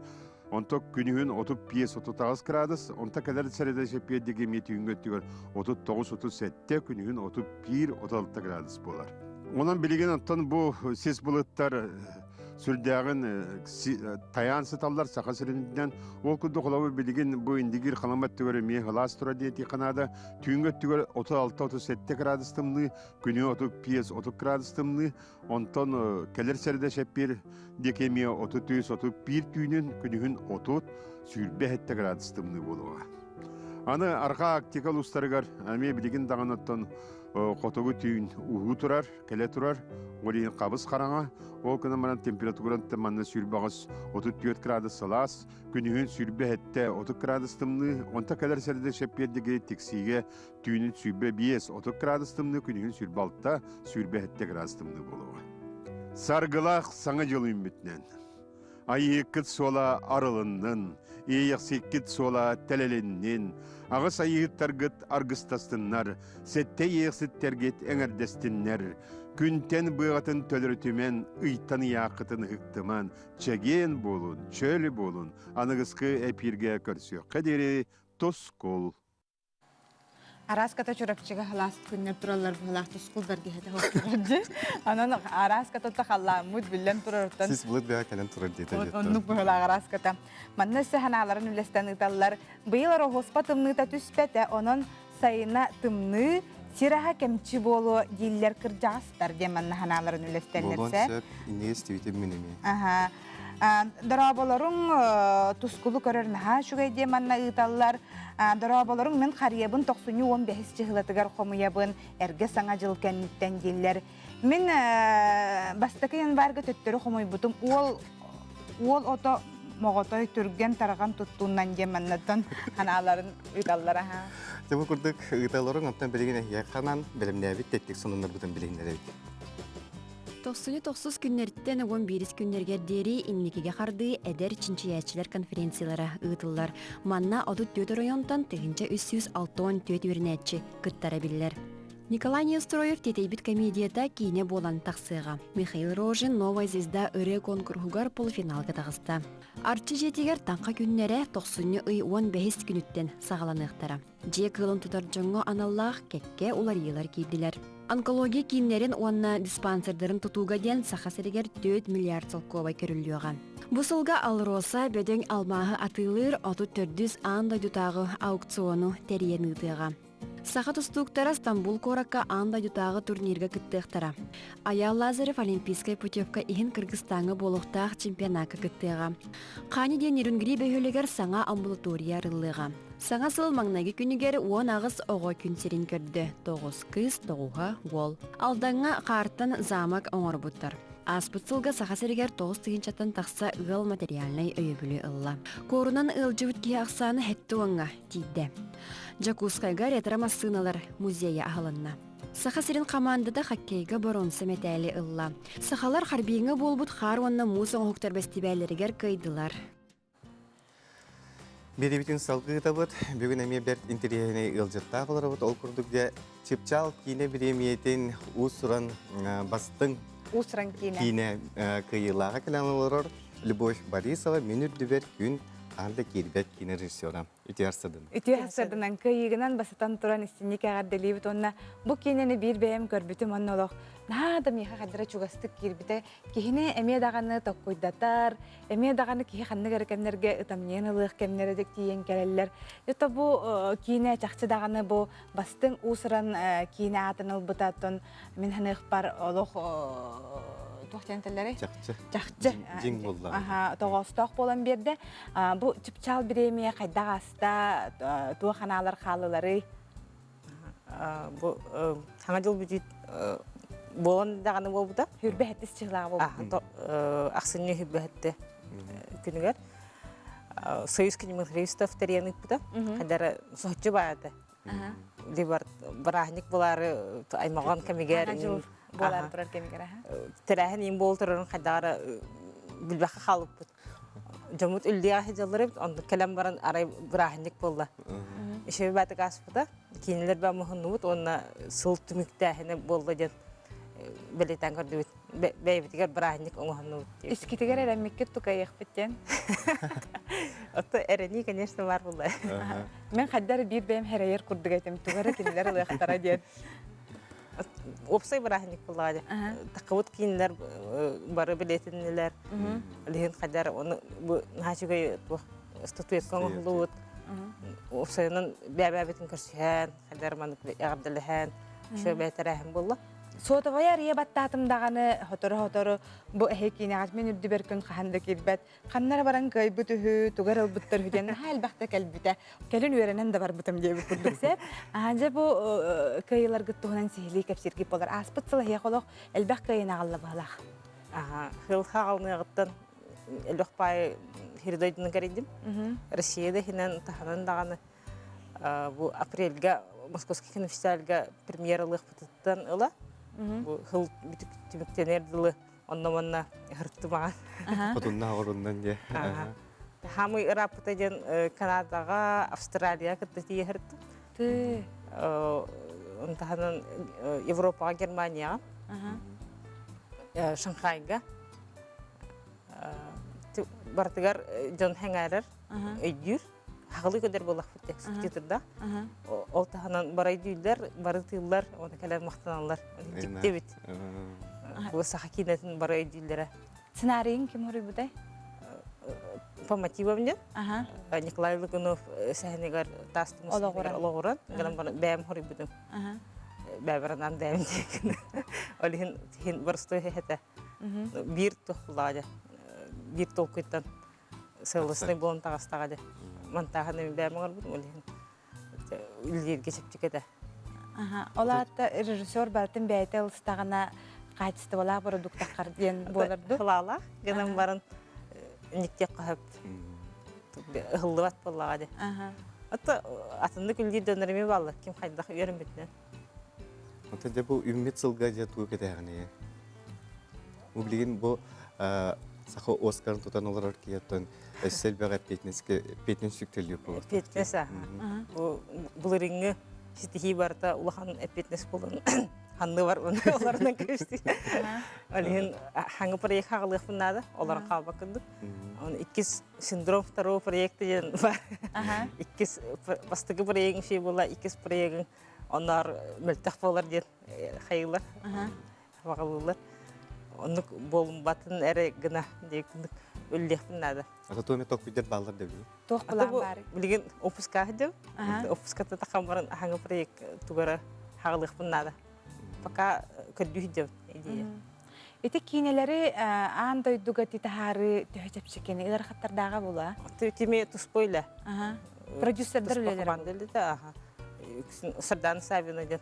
Онто күнүһүн 35-38 градус, онто кэлэр сэрэдэ сэпиэрдиги эмиэ түүҥҥү өттүгэр 39-37, күнүһүн 31-36 градус буолар. Онон билигин оттон бу сис былыттар сүрдээҕин тайаан сыталлар Саха сиринэн. Ол курдук холобур билигин бу Индигир Халыма өттүгэр эмиэ сылаас турар диэтиэххэ наада. Түүҥҥү өттүгэр 36-37 градус тымныы, күнү 35-30 градус тымныы. Онтон кэлэр сэрдэ шэппир диэки эмиэ 33-31 түүнүн, күнүһүн 30, 27 градус тымныы буолуоҕа. Аны Арҕаа Арктика улуустарыгар эмиэ билигин даҕаны оттон хотугу түүн уһуу турар, кэлэ турар. Ол иһин хабыс хараҥа. Ол гынан баран температуран манна сүүрбэҕис 34 градус сылаас, күнүһүн 27 30 градус тымныы, онто кэлэр сэрдэ шэппиэрдиги тиксиигэ түүнүн 25 30 градус тымныы, күнүһүн 26 27 градус тымныы буолуоҕа. Саргылаах саҥа дьыл үүммүтүнэн Айыыккыт суола арылыннын, иэйэхсиккит суола тэлэлиннин, аҕыс айыыһыттаргыт аргыстастыннар, сэттэ иэйэхситтэргит эҥэрдэстиннэр, күнтэн быаҕатын төлөрүтүмэн, ыйтан ыйааххытын ыһыктыман, чэгиэн буолун, чөл буолун, аныгыскы эпииргэ көрсүөххэ диэри тускул! Арааската Чурапчыга халаас күннэр тураллар быһылаах тускул бэргэһэтэ хоттурар Онон арааската халлааммыт биллэн турарыттан Сис былыт бэҕэ кэлэн турар диэтэ. Оннук быһылаах арааската. Манна өссө ханааларын үллэстэн ыыталлар. Быйыл Ороһуоспа тымныыта түспэтэ, онон сайына тымныы, сир аһа кэмчи буолуо дииллэр кырдьаҕастар диэн манна ханааларын үллэстэллэр. Буолуон сөп, иннигэ истибитим мин эмиэ. Аха. Дорооболоруҥ тускулу көрөр наһаа үчүгэй диэн манна ыыталлар. Дорооболоруҥ мин харыйабын тохсунньу 15 чыһылатыгар хомуйабын, эргэ саҥа дьыл кэнниттэн дииллэр. Мин бастакы январьга төттөрү хомуйбутум. Уол уол ото моҕотой түргэн тарҕан туттуунан диэн маннаттан ханааларын ыыталлар аха. Дьэ бу курдук ыыталларыҥ оттон билигин эһиэхэ ханан бэлэмнээбит тэттик сонуннарбытын билиһиннэрэбит. Тохсунньу тохсус күннэриттэн 11 күннэригэр диэри инникигэ хардыы эдэр чинчийээччилэр конференциялара ыытыллар. Манна 34 оройуонтан 1364 үөрэнээччи кыттара биллэр. Николай Неустроев тиэтэйбит комедията киинэ буолан тахсыаҕа. Михаил Рожин «Новая звезда» ырыа конкурһугар полуфиналга таҕыста. Арчы дьиэтигэр таҥха күннэрэ тохсунньу ый уон бэһис күнүттэн саҕаланыахтара. Дьиэ кыылын тутар дьоҥҥо аналлаах кэккэ уларыйыылар киирдилэр. Онкология кииннэрин уонна диспансердарын тутууга диэн Саха сиригэр 4 миллиард солкуобай көрүллүөҕэ. Бу сылга АЛРОСА бөдөҥ алмааһы атыылыыр 34-үс аан дойдутааҕы аукциону тэрийэн ыытыаҕа. Саха тустууктара Стамбул куоракка аан дойдутааҕы турнирга кыттыахтара. Айаал Лазарев олимпийскай путевка иһин Кыргызстаҥҥа буолуохтаах чемпионакка кыттыаҕа. Хани диэн Нерюнгри бөһүөлэгэр саҥа амбулатория арыллыаҕа. Саҥа сыл маҥнайгы күнүгэр 18 оҕо күн сирин көрдө, тоҕус кыыс, тоҕуһа уол. Алдаҥҥа хаартан замок оҥорбуттар. Ааспыт сылга Саха сиригэр 9 тыһыынчаттан тахса ыал материальнай өйөбүлү ылла. Куорунан ыалдьыбыт киһи ахсаана сэттэ уоҥҥа тиийдэ. Дьокуускайга ретро-массыыналар музейа аһылынна. Саха сирин хамаандата хоккейга боруонса мэтээли ылла. Сахалар Харбиҥҥа буолбут хаар уонна муус оҥоһуктар бэстибээллэригэр кыайдылар. Биэриибитин салгыы ыытабыт. Бүгүн эмиэ бэрт интэриэһинэй ыалдьыттаах олоробут. Ол курдук дьэ Чыпчаал киинэ бириэмийэтин уус-уран бастыҥ уус-уран киинэ киинэ кыайыылааҕа кэлэн олорор Любовь Борисова Мин үрдүбэр күн хаһан да киирбэт киинэ режиссера. Үтүө сырдынан. Үтүө сырдынан кыайыыгынан басытан туран истинник эҕэрдэлиибит уонна бу киинэни биир бэйэм көрбүтүм уонна олох наһаа да миэхэ хайдара чугастык киирбитэ. Киһини эмиэ даҕаны токкуйдатар, эмиэ даҕаны киһи ханнык эрэ кэмнэргэ ытамньыйан ылыах кэмнэрэ да тиийэн кэлэллэр. Это бу киинэ чахчы даҕаны бу бастыҥ уус-уран киинэ аатын ылбыта оттон мин саныахпар олох туох диэн этэллэрий? Чахчы. Чахчы. Дьиҥ буолла. Аха, тоҕоостоох буолан биэрдэ. Бу чыпчаал бириэмийэ хайдах ааста, туох анаалар хааллыларый? Бу саҥа дьыл бүтүүт буолан даҕаны буолбута. Хүрбэһэттис чыһылааҕа буолбута. Ахсынньы хүрбэһэтти күнүгэр Союз кинематографистов тэрийэн ыыппыта. Хайдара соһуччу баата. Либар бырааһынньык булаары аймаҕан кэмигэр буолаары турар кэмигэр тэрээһин иин буол турарын хайдаҕара билбэххэ хаалбыппыт. Дьоммут үллиэҕэ сылдьаллар эбит, оннук кэлэн баран арай бырааһынньык буолла. Ишеби баатык ааспыта, киинэлэр баа муһуннубут уонна сыл түмүктээһинэ буолла диэн бэлиэтээн көрдүбүт. Бэйэбитигэр бырааһынньык оҥоһуннубут диэн. Искитигэр эрэммиккит тукайыахпыт диэн. Отто эрэнии, конечно, баар буолла. Мен хайдар биир бэйэм хэрэйэр курдук этим, тугу эрэ кинилэр ылыахтара диэн. Уопсай бырааһынньык буоллаҕа дии. Такыбыт кииннэр бары билиэтиннилэр. Лиһин хайдар оны бу наһаа үчүгэй туох статуэтка оҥоһуллубут. Уопсайынан бэйэ-бэйэбитин көрсүһэн, хайдар маннык эҕэрдэлэһэн, үчүгэй бэйэтэрээһин буолла. Сотовай арыйа баттаатым даҕаны сотору-сотору бу эһи киинэҕэ мин үрдүбэр күн хаһан да киирбэт. Ханна эрэ баран кыайбыт үһү, тугу эрэ ылбыттар үһү диэн наһаа элбэхтэ кэлбитэ. Кэлин үөрэнэн да барбытым диэбит курдук сөп. Дьэ бу кыайыыларгыт туһунан сиһилии кэпсииргит буолар. Ааспыт сыл эһиэхэ олох элбэх кыайыыны аҕалла быһалаах. Хыл хаҕалныаҕыттан элбэх паай сир дойдуну кэрийдим. Россия да иһинэн таһынан даҕаны бу апрельга Московский кинофестивальга премьера ылыахпытыттан ыла бу хыл түмүктэнэр дылы онно-манна ыһыртымаҕан. Хотунна оруннан дьэ. Хамый ырааппыта диэн Канадаҕа, Австралияҕа кытта тиийэ ыһыртым. Ты. Онтаһынан Европаҕа, Германияҕа, Шанхайга барытыгар дьон сэҥээрэр, өйдүүр. Хаҕылыы көдөр буоллахпыт текст субтитрдаах. Ол таһынан бары өйдүүллэр, бары тыыллар, оны кэлэн махтаналлар. Дьиктибит. Бу саха киинэтин бары өйдүүллэрэ. Сценарийын ким хоруйбутай? По мотивам диэн. Николай Лугунов сэһэнигэр таастым олоҕуран, гынан баран бэйэм хоруйбутум. Бэйэбэр бэйэм диэкин. Ол иһин иһин боростуой этэ. Биир туох биир толкуйтан сыалласнай буолан таҕыстаҕа дьэ. Монтааһын эми бэйэм оҥорбутум ол иһин үлэлииргэ чэпчэки этэ. Ол аата режиссер барытын бэйэтэ ылыстаҕына хаачыстыбалаах бородууктаххар диэн буолар дуу? Хылаалаах гынан баран никтиэх хаһып ыһыллыбат буоллаҕа дьэ. Ата атыннык үлэлиир дьоннор эмиэ бааллар ким хайдах үөрэммитинэн. Оттон дьэ бу үүммүт сылга дьэ тугу кэтэһэҕиний? Бу билигин бу саха Оскарын тутан олорор киһи оттон өссө элбэх эппиэтинэскэ эппиэтинэс сүктэлиир буолар. Эппиэтинэс аха. Бу былырыҥҥы ситиһии барыта улахан эппиэтинэс буолан ханны бар олорунан кэбистик. Ол иһин хаҥы проект хаҕалыахпын наада, олорон хаалбаккын. Он иккис синдром второго проекта диэн бар. Иккис бастакы проегиҥ шей буола, иккис проегиҥ онноор мөлтөх буолар диэн хайыылар, баҕалыылар. Оннук буолумбатын эрэ гына диэкинник үллиэхпин наада. Ата туоме токкуйдар бааллар да билигин. Туох былаан баар? Билигин опуска сылдьабын. Опуската таххан баран аһаҥы проект тугара хаҕалыахпын наада. Пока көрдүү сылдьабын идея. Ити киинэлэри аан дойдуга титаһаары төһө чэпчэкини ыарахаттардааҕа була? Тими туспа үлэ. Продюсердар үлэлэрэ. Аха. Сардаана Савина диэн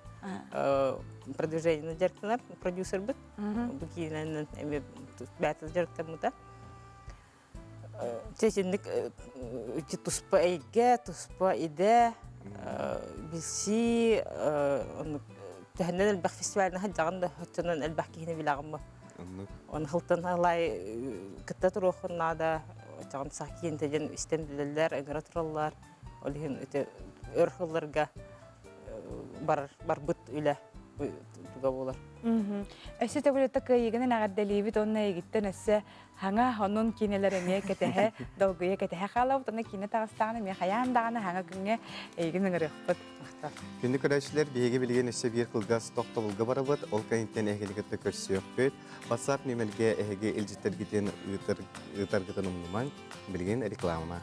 продвижение дьарыктанар продюсербыт. Бу киинэнэн эми бээтэ дьарыктаммыта. Чэчинник туспа эйгэ, туспа идэ, билсии, төһөннөн элбэх фестивальна сылдьаҕын да, оччонон элбэх киһини билэҕин бу. Оны хылтан алай кытта туруоххун наада, оччоҕун сах киинтэ диэн истэн билэллэр, ыҥыра тураллар. Ол иһин ити өр сылларга бар барбыт үлэ туга буолар. Өссө төгүл кыайыгынан эҕэрдэлиибит уонна эйигиттэн өссө хаҥа онун киинэлэр эмиэ кэтэһэ, долгуйа кэтэһэ хаалабыт. Онно киинэ таҕыстаҕына эмиэ хайаан даҕаны хаҥа күҥҥэ эйигин ыҥырыахпыт. Күндү көрөөччүлэр, биһиги билигин өссө биир кылгас тохтобулга барабыт. Ол кэнниттэн эһигини кытта көрсүөхпүт. WhatsApp нүөмэргэ эһиги илдьиттэргитин ыытар, ыытаргытын умнумаҥ. Билигин реклама.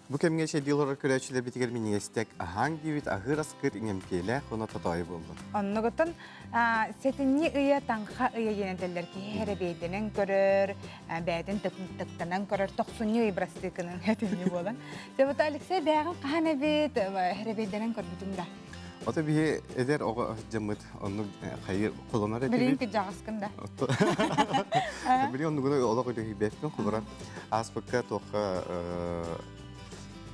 Бу кэмҥэ чэйдии олорор көрөөччүлэрбитигэр минньигэстик аһааҥ диэбит аһыыр аскыт иҥэмтиэлээх уонна тотоойу буоллун. Оннугутун сэтинньи ыйа таҥха ыйа диэн этэллэр киһи эрэбиэйдэнэн көрөр, бэйэтин тыктанан көрөр тохсунньу ый бырастыыкынан этинньи буолан. Дьэ, Алексей бэйэҕин хаһан эбит эрэбиэйдэнэн көрбүтүҥ да? Ото биһи эдэр оҕо дьаммыт оннук хайыр холонор этибит. Билигин кыдьаҕаскын да. Билигин оннугуна олох үлэһийбэппин холоро ааспыкка туохха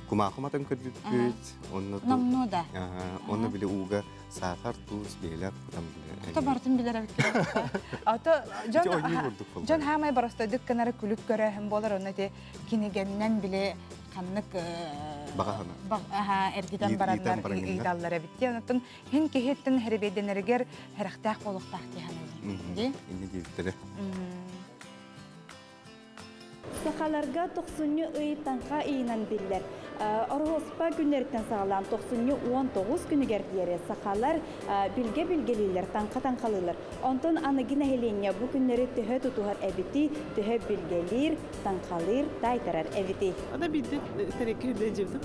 кумаахы матын көрбүппүт. Онно Номнуо да. Онно били ууга саахар, туус, биэлэр кутан билэр. Ото барытын билэр эбиккин. Ото дьон дьон хаамай боростойдук гынары күлүк көрөөһүн буолар онно ити кинигэннэн били ханнык эргитэн бараннар ыыталлар эбит дии. Онтон хин киһиттэн хэрибиэдэнэригэр хэрэхтээх буолуохтаах дии саныыбын. Дии? Инни диэбиттэрэ. Сахаларга тохсунньу ый таҥха ыйынан биллэр. Ороһуоспа күннэриттэн саҕалаан тохсунньу 19 күнүгэр диэри сахалар билгэ билгэлииллэр, таҥха таҥхалыыллар. Онтон аныгы нэһилиэнньэ бу күннэри төһө тутуһар эбитий, төһө билгэлиир, таҥхалыыр, таайтарар эбитий? Ана биирдэ тэрэккэ үрдэ дьибитим.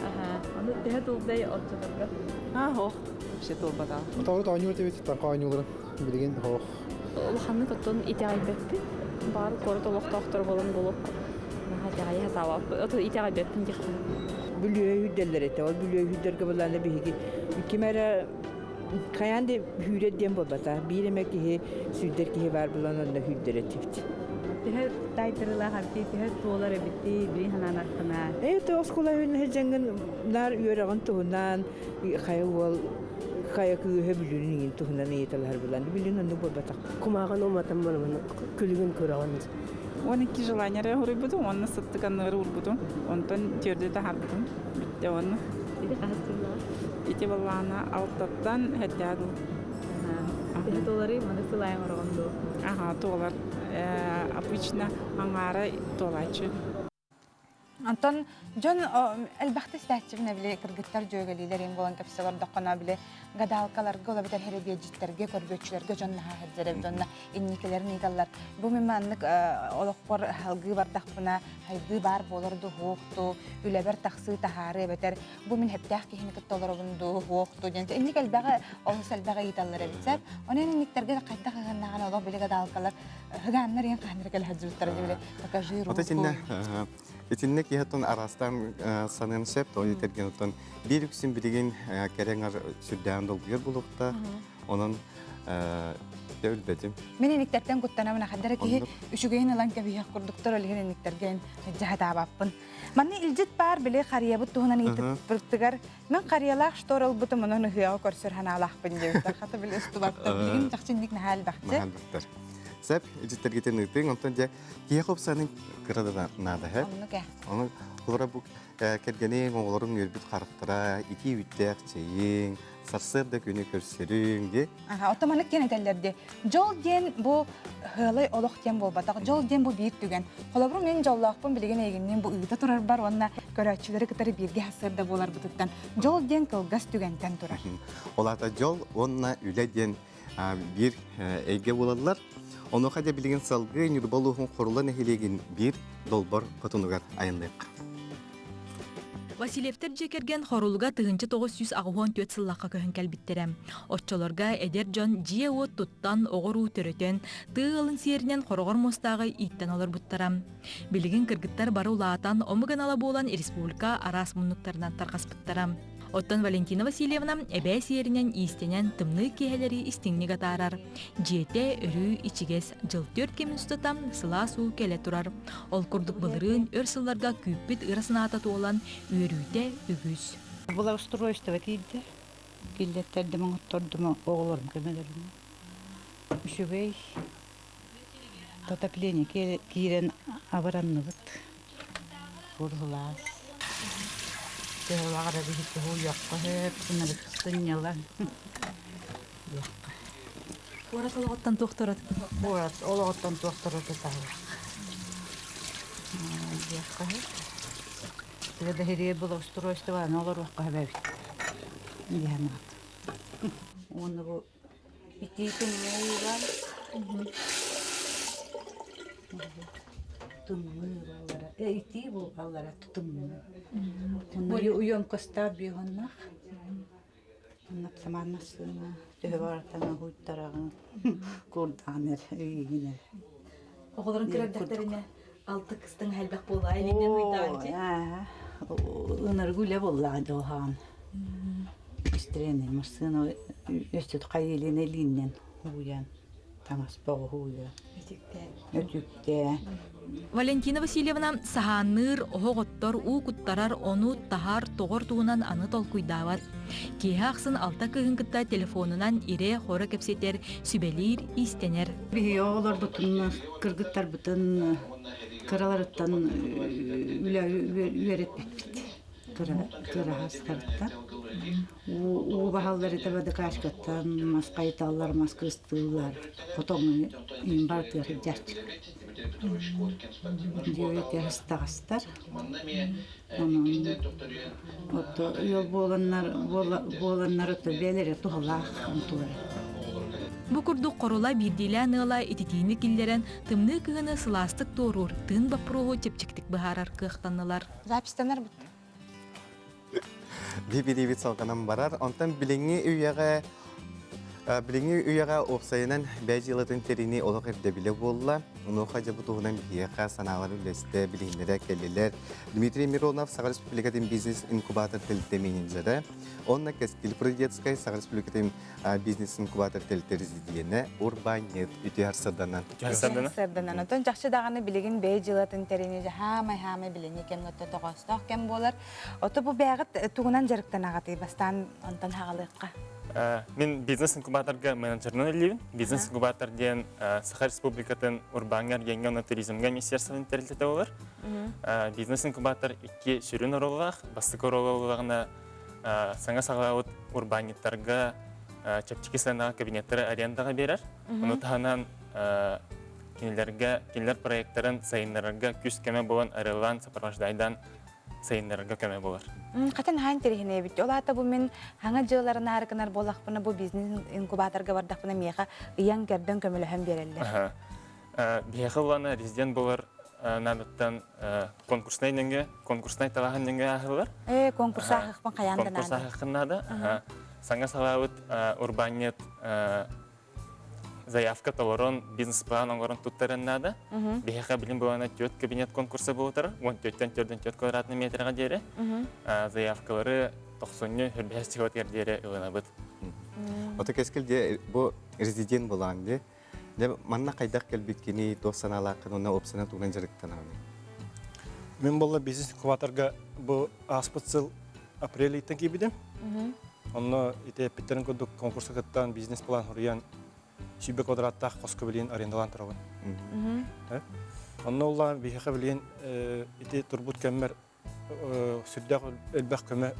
Аха. Аны төһө тулдай оччолорго? Аа, ох, вообще туолбатаҕа. Отоҕу оонньуур этибит, таҥха оонньууларын билигин ох. Улаханнык оттон итэҕэйбэппин. Баар куорат олохтоохторо буолан буолуох. Наһаа итэҕэйэ сатаабаппын. Ото итэҕэйбэппин диэхпин. Бүлүө үүрдэллэр этэ. Ол бүлүө үүрдэргэ булаана биһиги ким эрэ Хайаан да хүүрэр диэн буолбатах. Биир эмэ киһи сүүрдэр киһи баар буолан онно хүүрдэр этибит. Төһө таайтарыылаах эбитий, төһө туолар эбитий, билин санаанаххына? Э, то оскуола үһүн наар үөрэҕин туһунан хайа уол хайа кыыһа бүлүүнүн иҥин туһунан ыйыталаһар булан билин оннук буолбатах. Кумааҕын уматан баран күлүгүн көрөҕүн. 12 желание эрэ уруйбутум, уонна сыттык анныгар уурбутум. Онтон түөрдү таһаарбытым. Бүттэ уонна. Ити хаһыс сыллаах? Ити баллаана алтаттан хэттээ дуу. Төһө туоларый? Маны сыл аайы оҥороҕун дуу? Аха, туолар. Обычно аҥаара туолааччы. Онтон дьон элбэхтэ истээччибин били кыргыттар дьүөгэлиилэр им буолан кэпсэ олордоххуна били гадалкаларга ола битэр хэрэбиэдьиттэргэ көрбүөччүлэргэ дьон наһаа сылдьар эбит онно инникилэрин ыыталлар бу мин маннык олохпор салгыы бардахпына хайдыы баар буолар дуу суох дуу үлэбэр тахсыы таһаары эбэтэр бу мин хэптээх киһини кытта олоробун дуу суох дуу диэн инник элбэҕи олус элбэҕи ыйыталлар эбит сөп онон инниктэргэ хайдах ыһыннаҕына олох били гадалкалар ыгааннар иэн хааннар кэлэ сылдьыбыттара били покажи руку Вот итиннэ итиннэ киһи оттон араастаан саныан сөп тоҕо диэтэргин оттон биир үксүн билигин кэрэҥ сүрдээҕин долгуйар буолуохтаах онон. Дьэ билбэтим. Мин иниктэртэн куттанабын ахадара киһи үчүгэйин ылан кэбиһиэх курдуктар ол иһин иниктэргэ дьаһатаабаппын. Манна илдьит баар били харыйабыт туһунан ыйытыппытыгар мен харыйалаах штор ылбытым онон ыһыаҕы көрсөр ханаалаахпын диэбиттэр. Хата били устубаттар. Билигин чахчы инник наһаа элбэхчи. Наһаа элбэхтэр. Сеп, илдьиттэргитин ыытыҥ, онтон дьэ киһи хопсанын кыра да наада һэ. Оннук ээ. Ону олора бу кэргэниҥ, оҕолоруҥ үөрбүт харахтара, итии үттээх чэйиҥ, сарсыарда күнү көрсөрүҥ дии. Аха, оттон маннык диэн этэллэр дии. Дьол диэн бу ыалай олох диэн буолбатах. Дьол диэн бу биир түгэн. Холобур, мин дьоллоохпун билигин эйигинниин бу ыыта турарбар уонна көрөөччүлэри кытары бииргэ сарсыарда буоларбытыттан дьол диэн кылгас түгэнтэн турар. Ол аата дьол уонна үлэ диэн биир эйгэ буолаллар. Онуоха дьэ билигин салгыы Ньурба улууһун Хорула нэһилиэгин биир долбор хотунугар айанныахха. Васильевтар дьиэ кэргэн Хорулуга 1984 сыллаахха көһөн кэлбиттэрэ. Оччолорго эдэр дьон дьиэ-уот туттан, оҕо-уруу төрөтөн, тыа ыалын сиэринэн хороҕор муостааҕы ииттэн олорбуттара. Билигин кыргыттар бары улаатан, омук анала буолан республика араас муннуктарынан тарҕаспыттара. Оттон Валентина Васильевна эбээ сиэринэн иистэнэн тымныы киэһэлэри истиҥник атаарар. Дьиэтэ өрүү ичигэс, дьыл түөрт кэмин устата сылаас уу кэлэ турар. Ол курдук былырыын өр сылларга күүппүт ыра санаата туолан, үөрүүтэ үгүс. Благоустройство киирдэ. Киллэттэрдим, оҥоттордум оҕолорум көмөлөрүнэн. Үчүгэй отопление киирэн абыранныбыт. Курулаас. Төһөлөөх эрэ биһикки уйуохха сөп, сынньалаҥ. Куорат олоҕуттан туох турат? Куорат олоҕуттан туох турата таһылах. Диэххэ сөп. Төһө да хирие благоустройствоны олоруохха сөп эбит. Диэн Уонна бу итии тымныы Тымныы баллара. Э, итии буолаллара тымныы. Онно уйомкостаах биһоннах. Самаан массыына төһө баҕартан уһуйтараҕын курдаан эр өйүүгүн эр. Оҕолорун көрөрдөхтөрүнэ алты кыстыҥ элбэх буолуо илиннэн уйдаан дии. Ынырык үлэ буоллаҕа дьолһоон. Истренер массыына өссө хайыылын илииннэн ууйан таҥас боҕуһу уйан. Өтүктээ. Валентина Васильевна саһаанныыр, оһох оттор, уу куттарар, ону таһар, тоҕор туһунан аны толкуйдаабат. Киэһэ ахсын алта кыыһын кытта телефонунан ирэ-хоро кэпсэтэр, сүбэлиир, иистэнэр. Биһиги оҕолорбутун, кыргыттарбытын кыраларыттан үлэ үөрэппиппит. Кыраһастарыттан. Уу баһаллар этэ бадыкаачкаттан мас хайыталлар, мас кыстыыллар, хотоҥҥо иин барытыгар сылдьааччы. Дьиэбит ыстаҕастар. Онон ото ыал буоланнар буоланнар ото бэйэлэрэ туһалаах онтулара. Бу курдук Хорула биирдиилээн ыала ититиини киллэрэн, тымныы кыһыны сылаастык туоруур, тыын боппуруоһу чэпчэкитик быһаарар кыахтаннылар. Запистанар бутта. Биирибит салҕанан барар. Онтон билиҥҥи үйэҕэ билиҥҥи үйэҕэ уопсайынан бэйэ дьыалатын тэринии олох ирдэбилэ буолла. Онуоха дьэ бу туһунан биһиэхэ санааларын үллэстэ, билиһиннэрэ кэллилэр. Дмитрий Миронов, Саха Республикатын бизнес-инкубатор тэрилтэ менеджерэ, уонна Кэскил Прудецкай, Саха Республикатын бизнес-инкубатор тэрилтэ резидиэнэ урбаанньыт үтүө сарсыарданан. Сарданан. Отон чахчы даҕаны билигин бэйэ дьыалатын тэринии хаамай-хаамай билиҥҥи кэмҥэ тоҕоостоох кэм буолар. Ото бу бэйэҕит тугунан дьарыктанаҕытый бастаан онтон хаҕалыахха. Мин бизнес-инкубаторга менеджерынан үлэлиибин. Бизнес-инкубатор диэн Саха Республикатын урбааҥҥа, эргиэҥҥэ уонна туризмҥа министерствотын тэрилтэтэ буолар. Бизнес-инкубатор икки сүрүн оруоллаах. Бастакы оруола буоллаҕына саҥа саҕалаабыт урбаанньыттарга чэпчэки сыанаҕа кабинеттары арендаҕа биэрэр. Ону таһынан кинилэргэ кинилэр проекттарын сайыннарарга күүс-көмө буолан арыаллаан сопровождайдаан сайыннарарга көмө буолар. Хатын хаан интэриэһинэйбит. Ол аата бу мин хаҥа дьыаларын аарыкынар буоллахпына бу бизнес инкубаторга бардахпына миэхэ ыйан кэрдэн көмөлөһөн биэрэллэр. Биһиэхэ улаана резидент буолар наадаттан конкурснай нөҥүө, конкурснай талааһын нөҥүө ааһыллар. Ээ, конкурс ааһыахпын хайаан да наада. Конкурс ааһыаххын наада. Саҥа салаабыт урбаанньыт заявка толорон, бизнес-план оҥорон туттаран наада. Биһиэхэ билим буолана түөрт кабинет конкурса буолутар, 14-тэн 4 квадратный метрга диэри. Заявкалары тохсунньу хөрбэһэс чыгытыгар диэри ылынабыт. Ото кэскил де бу резидент булаан де. Де манна хайдах кэлбиккини, туох санаалааххын уонна уопсанан тугунан дьарыктанаҕыный? Мин буолла бизнес-инкубаторга бу ааспыт сыл апрель ыйтан киирбитим. Онно ити эппиттэрин курдук конкурска кыттан бизнес-план суруйан 120 квадраттаах хоско билигин арендалаан турабын. Онно улаан биһиэхэ билигин ити турбут кэммэр сүрдээх элбэх көмө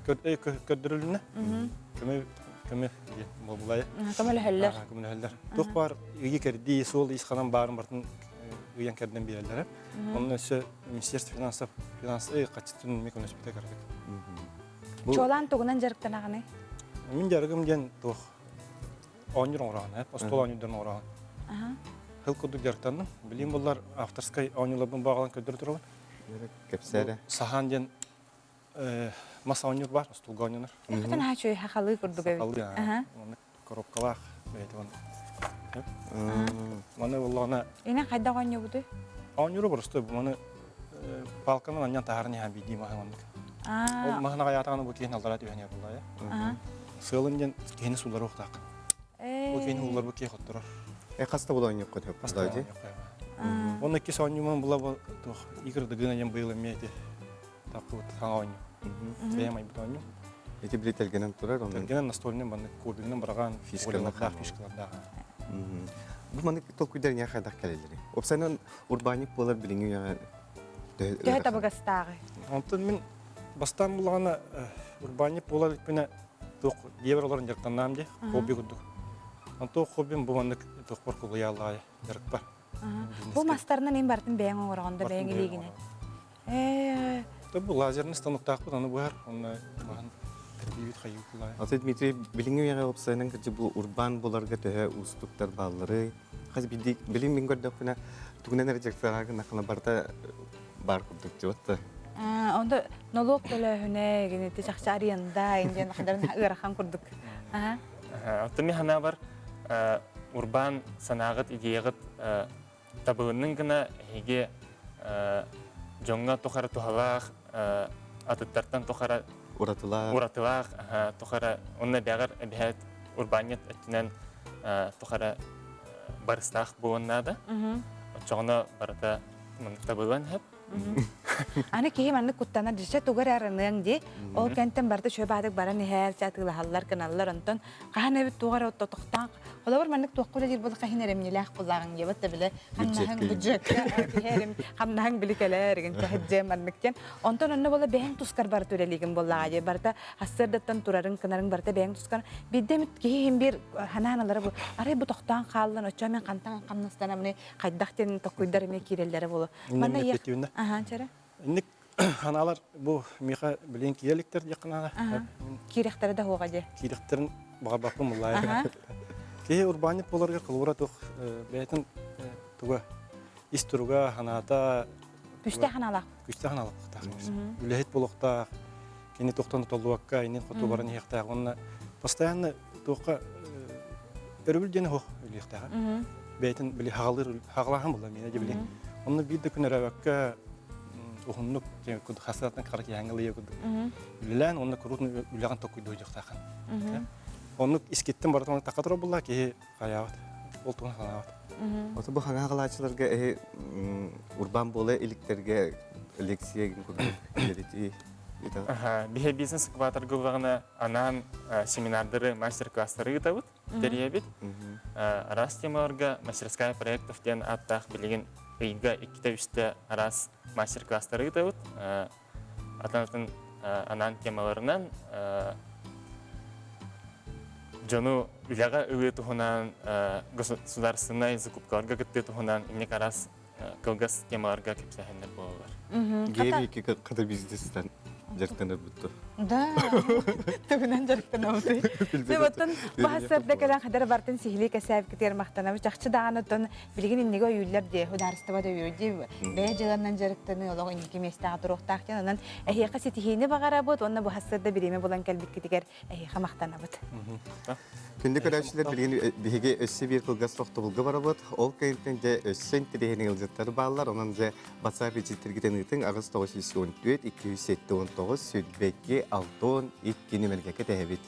көрдөрүлүннэ. Көмө көмө буолбулайа. Көмөлөһөллөр. Көмөлөһөллөр. Туох баар ыйы кэрдии, суол ис ханан баарын бартын ыйан кэрдэн биэрэллэрэ. Онно өссө Министерство финансов финанс хаччытын эмиэ көмөлөспүтэ кыратык. Чуолаан тугунан дьарыктанаҕыный? Мин дьарыгым диэн туох оонньуур оҥороон, остуол оонньуурдан оҥороон. Хыл курдук дьарыктанным. Билим буллар авторскай оонньууларбын баҕалан көрдөрө турабын. Кэпсээрэ. Сахан диэн мас оонньуур бар, остуолга оонньонор. Хатан аһа хахалыы курдук эбит. Сахалыы, коробкалаах бэйэтэ Маны буллаҕына Ина хайдах оонньуубутуй? Оонньууру боростуой бу маны палканан анньан таһааран иһэн биирдии маһы маннык. Ол маһын аҕайаатаҕына бу киһини аллараа түһэн иһэр буоллаҕа. Сыалын диэн киһини суулларар уохтаах. Бу киһини ууллар бу киһи хотторор. Э хаста була оонньуохха сөп Хаста оонньуохха. Уонна иккис оонньуумун була бу туох игр дыгына диэн быйыл эмиэ ити таххыбыт саҥа оонньуу. Бэйэм айбыт оонньуу. Ити били тэлгэнэн турар онон. Тэлгэнэн настольный маннык кубигынан быраҕан фишкалардаах фишкалардаах. Бу маннык толкуйдар не хайдах кэлэллэрий? Опсайынан урбаанньык буолар билиҥҥи үйэҕэ Төһө табыгастааҕый? Онтон мин бастаан буллаҕына урбаанньык буолар иликпинэ туох дьиэбэр олорон дьарыктаннаам дии, хобби курдук. Онтон хоббим бу маннык туохпар кулуйааллаҕай дьарыкпар. Бу мастарынан эн бартын бэйэҥ оҥороҕун да бэйэҥ илиигинэн. Ээ. Бу лазерный станоктаахпыт аны быһар, онно маһын тэрбиибит хайыыллаа. Аты Дмитрий, билиҥҥи үйэҕэ уопсайынан кырдьык бу урбаан буларга төһө уустуктар баалларый? Хас биирдии билин мин көрдөхпүнэ тугунан эрэ дьарыктанар гыннаххына барыта баар курдук дьыбатта. Онто нолуок төлөөһүнэ, гинити чахчы аренда, индиэн хадарын ыарахан курдук. Оттон мин санаабар урбаан санааҕыт, идеяҕыт табылыннын гына эһиги дьоҥҥо туох эрэ туһалаах, атыттартан туох эрэ уратылаах, уратылаах туох эрэ онно эбэҕэр эбэһээт урбаанньыт өттүнэн туох эрэ барыстаах буолуон наада. Оччоҕуна барыта маннык табыллан иһэр. Аны киһи маннык куттанар дьише тугу эрэ арыныаҥ дии. Ол кэнтэн барыта үчүгэй баадык баран иһэр, атыылаһаллар, гыналлар. Онтон хаһан эбит туох эрэ тохтоон холобур маннык туохха үлэлиир буоллахха иһин эрэмньилээх буллааҕыҥ диэбит да бile хамнаһыҥ бюджекка киһи эрим хамнаһыҥ били кэлэр игин тэһэддьэ маннык диэн. Онтон онно буола бэйэҥ тускар барыта үлэлиигин буоллаҕа дии. Барыта сарсыардаттан турарыҥ, кынарыҥ барыта бэйэҥ тускар. Биирдэ эмит киһи иһин биир ханаан алара бу арай бу тохтоон хааллан оччо мен хантан хамнастанамны хайдах диэн токкуйдар эмиэ киирэллэрэ буолуо. Манна Аха, чэрэ. Инник ханаалар бу миэхэ билин киирэ иликтэр диэххэ наада. Киирэхтэрэ да хуоҕа дии. Киирэхтэрин баҕарбаппын буллаайа. Киһи урбаанньыт буоларыгар холобура туох бэйэтин туга ис туруга, ханаата Күстээх ханаалаах. Күстээх ханаалаах Үлэһит буолуохтаах, кини туохтан толлубакка, иннин хоту баран иһиэхтээх. Уонна постоянно туохха өрөбүл диэн оһох үлүөхтээх. Бэйэтин били хаҕалыыр хаҕалааһын буолла миэнэ дьэ били. Онно биир да күн өрөөбөккө уһуннук хасыаттан хара киһиҥҥэ ылыйа курдук үлэлээн уонна куруутун үлэҕин токкуйдуохтааххын. Оннук искиттэн барытын такка турар буолла киһи хайаабат. Ол туһун санаабат. Ото бу хаҥа хаҕалааччыларга эһи урбаан буола иликтэргэ лекция курдук үлэлэтии Биһи бизнес инкубаторга ыллаҕына анаан семинардары, мастер-класстары ыытабыт, тэрийэбит. Араас темаларга мастерская проектов диэн ааттаах билигин ыйга иккитэ-үстэ араас мастер-класстары ыытабыт. Атын-атын анаан темаларынан дьону үлэҕэ ылыы туһунан, государственнай закупкаларга кыттыы туһунан инник араас кылгас темаларга кэпсээһиннэр буолаллар. Геви хата бизнестен дьарыктанар бутту. Да, тугунан дьарыктанабытый. Оттон баһассарда кэлэн хадара бартын сиһилии кэсээбиккитигэр махтанабыт. Чахчы даҕаны оттон билигин иннигэ ойууллар дии, судаарыстыба да өйүүр дии, бэйэ дьыаланан дьарыктаныы олох инники миэстэҕэ туруохтаах диэн. Онон эһиэхэ ситиһиини баҕарабыт уонна быһассарда бириэмэ булан кэлбиккитигэр эһиэхэ махтанабыт. Күндү көрөөччүлэр билигин биһиги өссө биир кылгас тохтобулга барабыт. Ол кэнниттэн дьэ өссө интэриэһинэй ыалдьыттар бааллар. Онон дьэ WhatsApp ичиттэргитин ыытыҥ 8914 279 22 62 нүмергэ кэтэһэбит.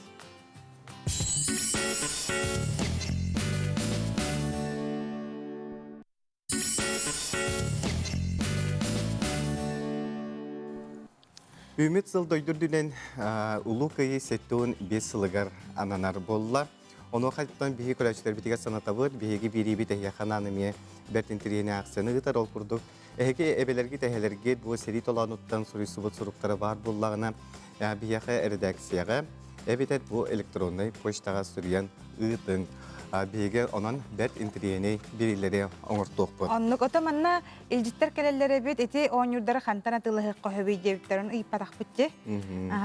Үүмүт сыл дойду үрдүнэн Улуу Кыайыы 75 сылыгар ананар буолла. Онуоха биһиги көрөөччүлэрбитигэр санатабыт, биһиги биэриибит эһиэхэ анаан эмиэ бэрт интэриэһинэй аахсыйаны ыытар. Ол курдук, эһиги эбэлэргит, эһэлэргит бу сэрии толоонуттан суруйсубут суруктара баар буоллаҕына, биһиэхэ эрэдээксийэҕэ эбэтэр бу электроннай почтаҕа суруйан ыытыҥ. Биһиги онон бэрт интэриэһинэй биэриилэри оҥортуохпут. Оннук. Ото манна Илдьиттэр кэлэллэр эбит, ити оонньуурдары хантан атыылаһыахха сөбүй диэбиттэрин ыйыппатахпыт дии.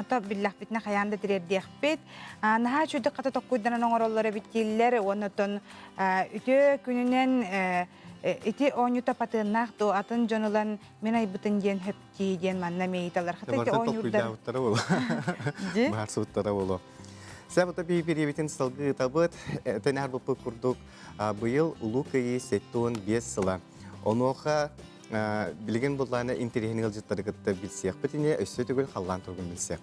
То биллэхпитинэ хайаан да тириэрдиэхпит. Наһаа үчүгдүк хата токкуйданан оҥороллор эбит дииллэр. Уонна оттон үтүө күнүнэн ити оонньуута патыаннаах дуо атын дьон ылан мин айбытын диэн хөптии диэн манна эмиэ ыйыталлар. Хата ити оонньуурдар токкуйдаабыттара буолуо. Баарсыбыттара буолуо. Сэ биирибитин салгыы ыытабыт. Тэнээр буппут курдук быйыл Улуу Кыайыы 75 сыла. Онуоха билигин буллаана интэриэһин ыалдьыттары кытта билсиэхпит ини өссө төгүл халлаан туругун билсиэх.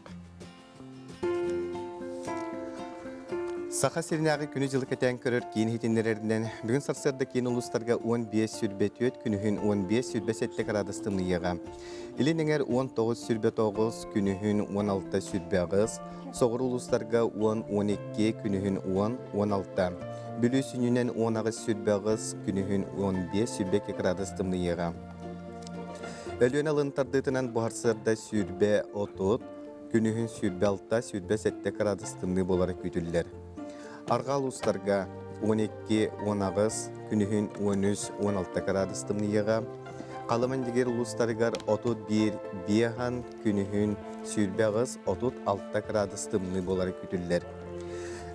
Саха сиринээҕи күнү-дьылы кэтээн көрөр киин иһитиннэрэринэн, бүгүн сарсыарда киин улуустарга 15-24, күнүһүн 15-27 градус тымныйыаҕа. Илин эҥэр 19-29, күнүһүн 16-28, соҕуруу улуустарга 10-12, күнүһүн 10-16. Бүлүү сүнньүнэн 18-28, күнүһүн 15-22 градус тымныйыаҕа. Өлүөнэ алын тардыытынан буһарсыарда 20-30, күнүһүн 26-27 градус тымныы буолара күүтүллэр. Арҕаа улуустарга 12-18, күнүһүн 13-16 градус тымныйыаҕа. Халыма-Индигир улуустарыгар 31 биэһан, күнүһүн 28-36 градус тымныы буолара күүтүллэр.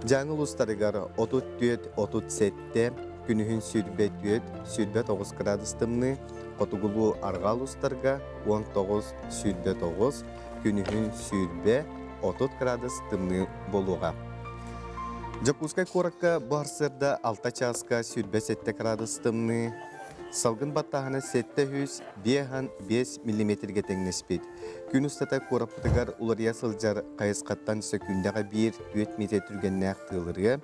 Дьааҥы улуустарыгар 34-37, күнүһүн 24-29 градус тымныы, хотугулуу арҕаа улуустарга 19-29, күнүһүн 20-30 градус тымныы буолуоҕа. Дьокуускай куоракка бу сарсыарда 6 чааска 27 градус тымныы, салгын баттааһына 705 миллиметргэ тэҥнэспит. Күн устата куораппытыгар уларыйа сылдьар хайысхаттан сөкүүндэҕэ 1-4 миэтэ түргэннээх тыалырыа,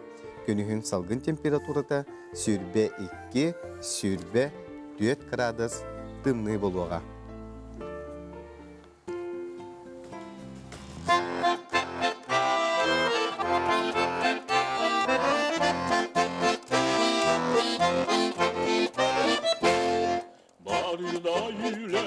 күнүһүн салгын температурата 22, 24 градус тымныы буолуоҕа. Барыда үлэ,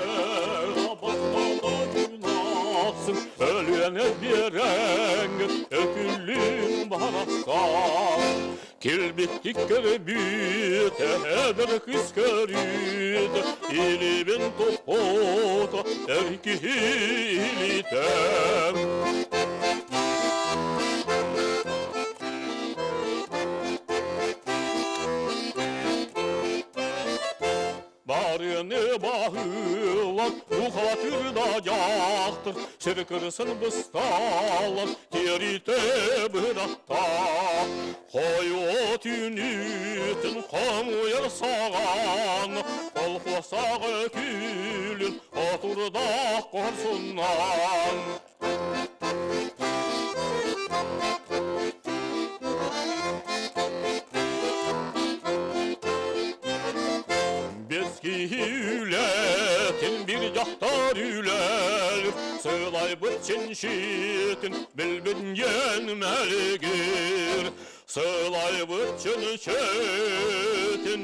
бастада күнахсын, өлүөҥэ биэрэҥ, өкүллүн барахсан. Килбиттик көрбүт, эдэр кыс көрүт, илибин туппут, эр киһи илитэ. Барыны баһылан, бухатырда дьахтар, сир кырсын бысталан, тиэритэ бырахта. Хойуо түүнүтүн хомуйар саҕан, колхуосаҕа күлүн отурдах хорсуннан. Без киһи үлэтин bir дьахтар үлэлир, сылайбыт чинчитин билбин диэн мэлигир. Сылайбыт чинчитин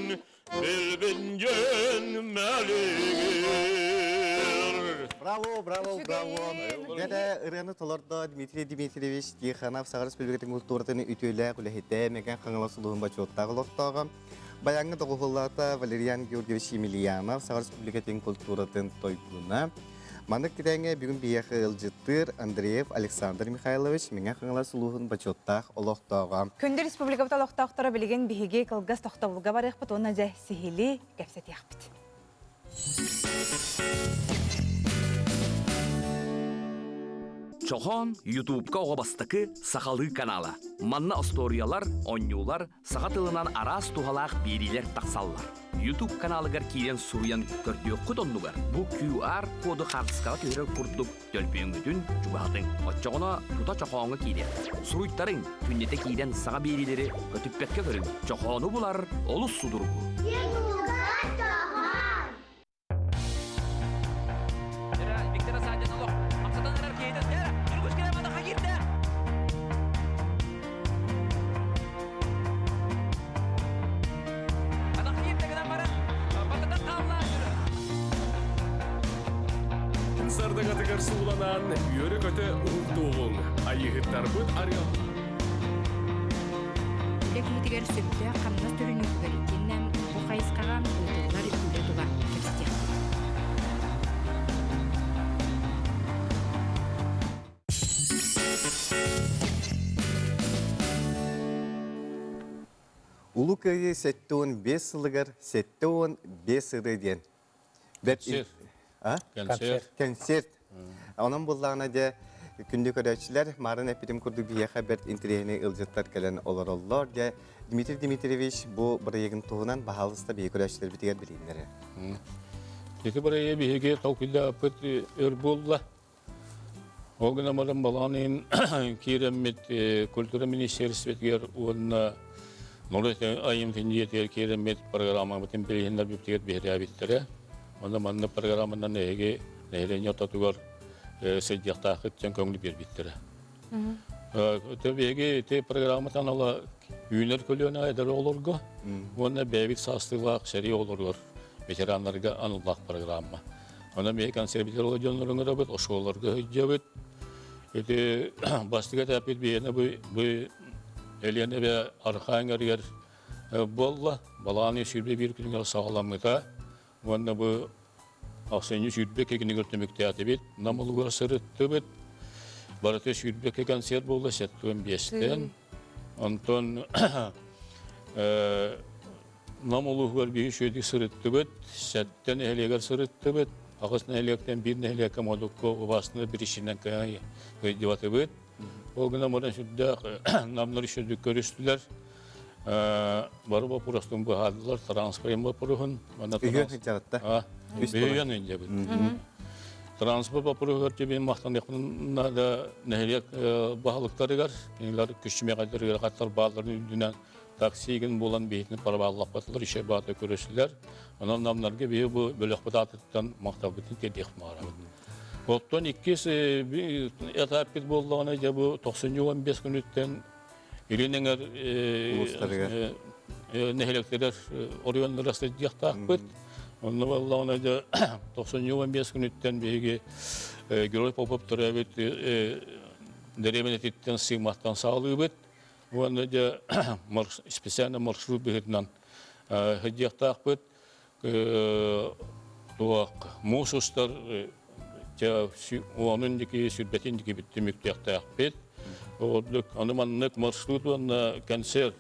билбин диэн мэлигир. Браво, браво, браво. Дьэ, ырыаны толордо Дмитрий Дмитриевич Тихонов Саха Республикатын культуратын үтүөлээх үлэһитэ, Меган Хаҥалас улууһун бочуоттаах олохтооҕо. Баяҥҥа доҕуһуоллаата Валериан Георгиевич Емельянов Саха Республикатын культуратын тойгуна. Маннык тирээҥҥэ бүгүн биһиэхэ ыалдьыттыыр Андреев Александр Михайлович Мэҥэ Хаҥалас улууһун бочуоттаах олохтооҕо. Күндү республикабыт олохтоохторо билигин биһиги кылгас тохтобулга барыахпыт уонна дьэ сиһилии кэпсэтиэхпит. Чохоон Ютубка оҕо бастакы сахалыы канала. Манна остуоруйалар, оонньуулар, саха тылынан араас туһалаах биэриилэр тахсаллар. YouTube каналыгар киирэн суруйан көрдүөххүт оннугар бу QR коду хаартыскаҕа түһэрэр курдук төлөпүөҥҥүтүн чугаһатыҥ. Оччоҕуна тута чохооҥҥо киириэх. Суруйтарыҥ, күннэтэ киирэн саҥа биэриилэри көтүппэккэ көрүҥ. Чохоону булар олус судургу. Виктор Асадин олох хамсатан эрэр. сардаҥатыгар сууланан, үөрэ-көтө уһуктуоҕуҥ. Айыыһыттарбыт арыал. Үлэ киһитигэр сөптөөх хамнас төлөнүүтүгэр итиэннэ бу хайысхаҕа ыытыллар үлэ тула кэпсэтиэхпит. Улуу Кыайыы 75 сылыгар 75 ырыа диэн Концерт. Концерт. Концерт. Онон буллаҕына дьэ күндү көрөөччүлэр, марын эппитим курдук биһиэхэ бэрт интэриэһинэй ыалдьыттар кэлэн олороллор. Дьэ, Дмитрий Дмитриевич бу бырайыагын туһунан баһаалыста биһиги көрөөччүлэрбитигэр билииннэрэ. Ити бырайыа биһиги толкуйдааппыт өр буолла. Ол гынан баран балаҕан ыйын киирэммит культура министерствотыгар уонна норуот айымньытын дьиэтигэр киирэммит программабытын билиһиннэрбиппитигэр биһирээбиттэрэ. Онно манна программанан эһиги нэһилиэнньэ ортотугар сылдьыахтааххыт диэн көҥүл биэрбиттэрэ. Биһиги ити программатан ала үүнэр көлүөнэ эдэр оҕолорго уонна бэйэбит саастыылаах сэрии оҕолоругар ветераннарга аналлаах программа. Онон биһи консерватория дьоннорун ыҥырабыт, оскуолаларга сылдьабыт. Ити бастакы этаппыт биһиэнэ бу бу Элиэнэ эбэ арҕаа эҥэригэр буолла. Балаҕан 121 күнүгэр саҕаламмыта. Уонна бу ахсынньы 22 күнүгэр түмүктээтибит. Нам улугар сырыттыбыт. Барыта 22 концерт буолла, 75-тэн. Онтон Нам улууһугар биһи үчүгэйдик сырыттыбыт, сэттэ нэһилиэгэр сырыттыбыт, аҕыс нэһилиэктэн биир нэһилиэккэ Модукка убаастанар биричиинэн кыайдыбатыбыт. Ол гынан баран сүрдээх намнар үчүгэйдик көрүстүлэр. Бары боппуруостун быһаардылар, транспорт боппуруһун. Үһүөн сылдьаҕытта. Үһүөн инжебит. Транспорт боппуруһугар тибин махтаныахпын наада нэһилиэк баһылыктарыгар, кинилэр күччүмэҕэдэригэр хаттар баалларын үрдүнэн таксигын буолан биһитини парабааллаппатылар, ишэ баата көрөсүлэр. Онон намнарга биһи бу бөлөхпүт аатыттан махталбытын тиэрдиэх баҕарабыт. Оттон иккис этаппит буоллаҕына дьэ бу 95 күнүттэн Илин эҥэр нэһилиэктэрэр оройуоннара сылдьыахтаахпыт. Онно буоллаҕына дьэ 95 күнүттэн биһиги Герой Попов төрөөбүт дэриэбинэтиттэн Сыыматтан саҕалыыбыт. Уонна дьэ специально маршрут быһыытынан сылдьыахтаахпыт. Туох муус устар уонун дики сүрбэтин дики түмүктүөхтээхпит. Ордук аны маннык маршрут уонна концерт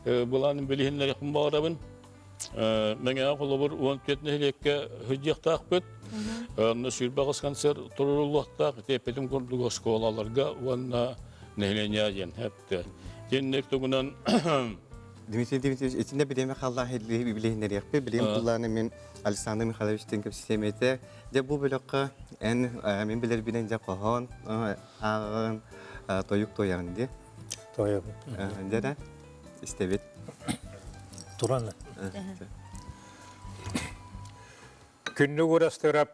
былаанын билиһиннэриэхпин баҕарабын. Мэҥэҕэ холобур 14 нэһилиэккэ сылдьыахтаахпыт. Онно сүүрбэ концерт туруоруллуохтаах. Ити эппитим курдук оскуолаларга уонна нэһилиэнньэ диэн эптэ. Дьинник тугунан Дмитрий Дмитриевич, итиннэ бириэмэ халлаах билиһиннэриэхпит. Билигин буллааны мин Александр Михайловичтыын кэпсэтиэм этэ. Дьэ бу бөлөххө эн мин билэрбинэн дьэ хоһоон ааҕаҕын тойук туойаҕын дии. Туойабын. Дьэ истэбит. Туран. Күннүк Уурастыырап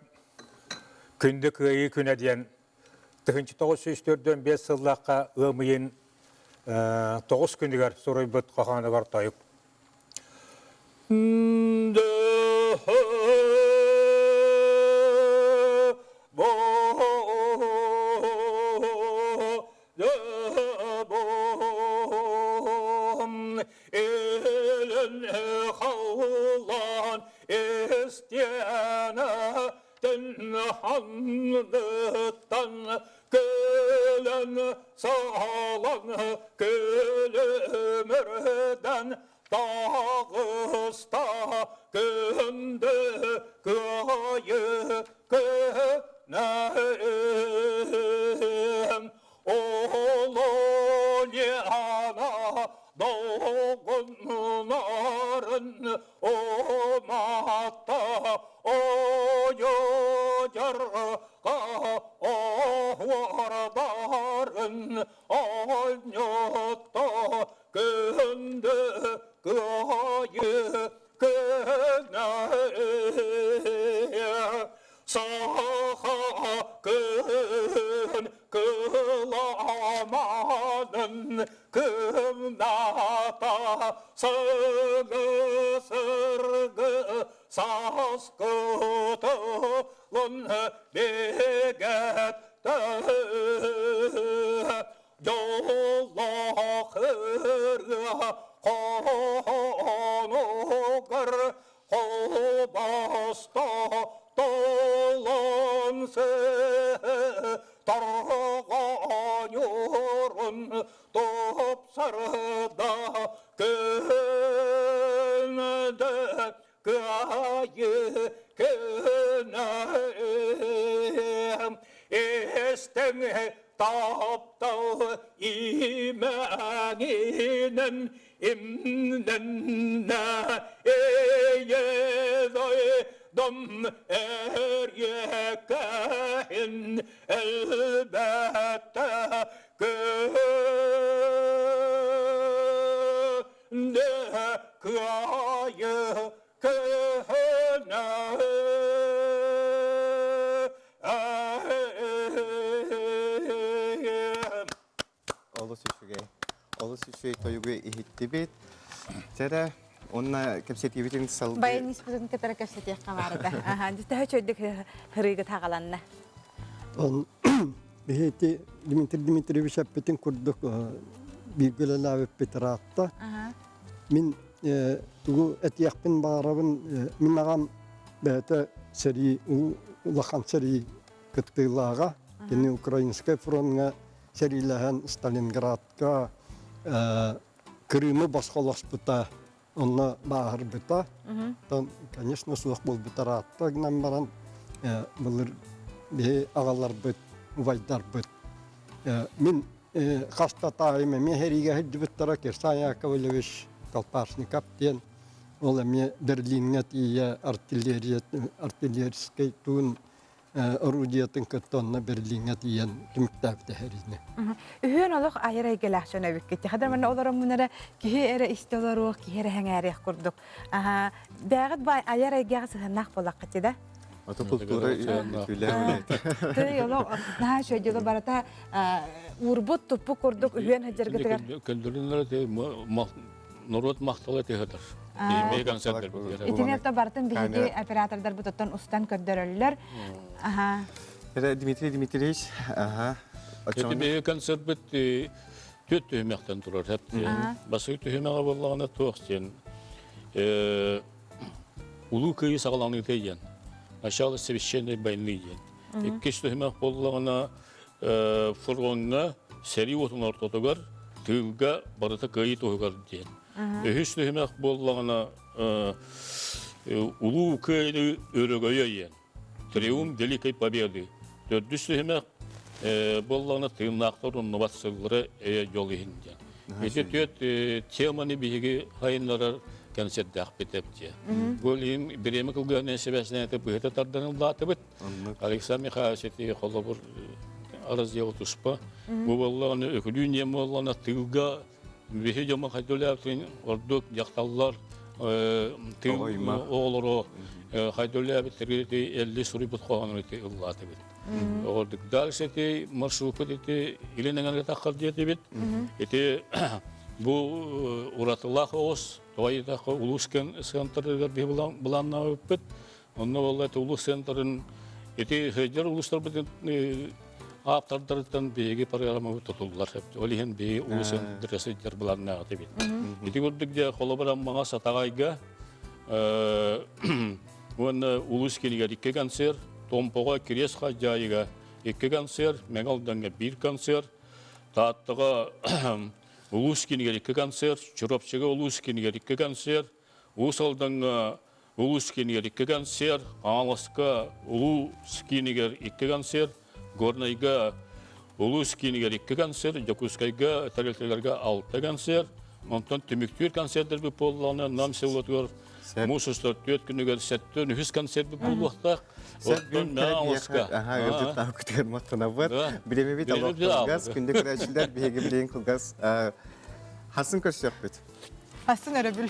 Күндү Кыайыы күнэ диэн 1945 сыллаахха ыам ыйын тоҕус күнүгэр суруйбут хоһоонугар тойук. Ханныттан көлөн саалан көлөмөрдөн таҕыста күндү кыайы көнөм Олониана долгуннарын уматта ойодьарга оһуордарын оонньотто күндү кыайы күнэ Саха күн кыламанын кымната сыгы сыргы. Сааскы тылын бигэттэ Дьоллоох ырыа хоһоонугар Холбосто толон Торҕоньурун тупсарда күндэ кыайыы күнэ истиҥ таптал имэҥинэн имнэннэ ийэ дойдум эриэккэһин элбэттэ күндэ кыайы күнэ Олус үчүгэй. Олус үчүгэй тойугу иһиттибит. Чэрэ, онна кэпсэтиибитин салгыы... Баяниспытын кытары кэпсэтиэххэ баарыта. Аха, төһө чөйдүк хырыыгы таҕаланна. Он биһи Дмитрий Дмитриевич эппитин курдук бииргэ үлэлээбиппит ыраатта. Мин тугу этиэхпин баҕарабын, мин аҕам бэйэтэ сэрии, улахан сэрии кыттыылааҕа. Кини Украинскай фроҥҥа сэриилэһэн Сталинградка Крымы босхолоспута, онно бааһырбыта. Оттон, конечно, суох буолбута ыраатта гынан баран, былыр биһи аҕаларбыт, убайдарбыт мин хаста таайым эмиэ сэриигэ сылдьыбыттара Кирсан Яковлевич Колпашников диэн ол эмиэ Берлиҥҥэ тиийэ артиллерия артиллерийскай туун орудиетын кытта онно Берлиҥҥэ тиийэн түмүктээбитэ сэриини. Үһүөн олох айар эйгэлээх дьон эбиккит. Хадыр манна олороммун эрэ киһи эрэ истэ олоруох, киһи эрэ сэҥээриэх курдук. Аха, бэҕит бай айар эйгэҕэ сыһыаннаах буоллаххыт да? Ото культура үлэ Тый олох наһаа үчүгэй барата уурбут туппу курдук үһүөн сылдьаргытыгар. Көлдөрүннэр норуот махтала тыһытар. Итини это бартын биһиги оператордарбыт оттон устан көрдөрөллөр. Аха. Дмитрий Дмитриевич, аха. Ити биһиги концертбыт түөрт түһүмэхтэн турар. Басыы түһүмэҕэ буоллаҕына туох диэн Улуу Кыайыы саҕаланыыта диэн. Начало священной войны диэн. Иккис түһүмэх буоллаҕына фроҥҥа сэрии уотун ортотугар тыылга барыта кыайыы туһугар диэн. Үһүс түһүмэх буоллаҕына Улуу Кыайыы өрөгөйө диэн. Триумф Великой Победы. Төрдүс түһүмэх буоллаҕына тыыннаахтар умнубат сыллары эйэ дьол иһин диэн. Ити түөрт теманы биһиги хайыннарар концерттаахпыт эбит. Бу иһин бириэмэ кылгыһынан сибээсинэн быһыта тардан ыллаатыбыт. Александр Михайлович ити холобур раздел туспа. Бу буоллаҕына өкүлүүн диэн буоллаҕына тыылга биһи дьомо хайдылаабытын ордук дьахталлар тыыл оҕолоро хайдылаабыттары элли суруйбут хоһоонун ити ыллаатыбыт. Ордук дальше ити маршруппут ити илин эҥэргэ таххар диэтибит. Ити бу уратылаах оҕус тоҕо улуус центрыгар биһи былааннаабыппыт. Онно буолла улуус центрын ити сылдьар улуустарбытын ааптардарыттан биһиги программабыт тутуллар. Ол иһин биһиги улуус центрга сылдьар былааннаах этибит. Ити курдук дьэ холобур Аммаҕа Сатаҕайга уонна улуус киинигэр икки концерт, Томпоҕо Кириэс Хадьаайыга икки концерт, Мэҥэ Алдаҥҥа биир концерт, Тааттаҕа улуус киинигэр икки концерт, Чурапчыга улуус киинигэр икки концерт, Уус Алдаҥҥа Улуус киинигэр икки концерт, Хаҥаласка улуус киинигэр икки концерт, Горнайга улуус киинигэр икки концерт, Дьокуускайга тэрилтэлэргэ алта концерт, онтон түмүктүүр концерттэрбит буоллаҕына Нам селотугар муус устар түөрт күнүгэр сэттэн үһүс концертбит буолуохтаах. Оттон Хаҥаласка. Аха, ыалдьыттаах күтүгэр махтанабыт. Бириэмэбит олохтоох күндү көрөөччүлэр биһиги билигин кылгас хасын көрсүөхпүт. Хасын өрөбүл.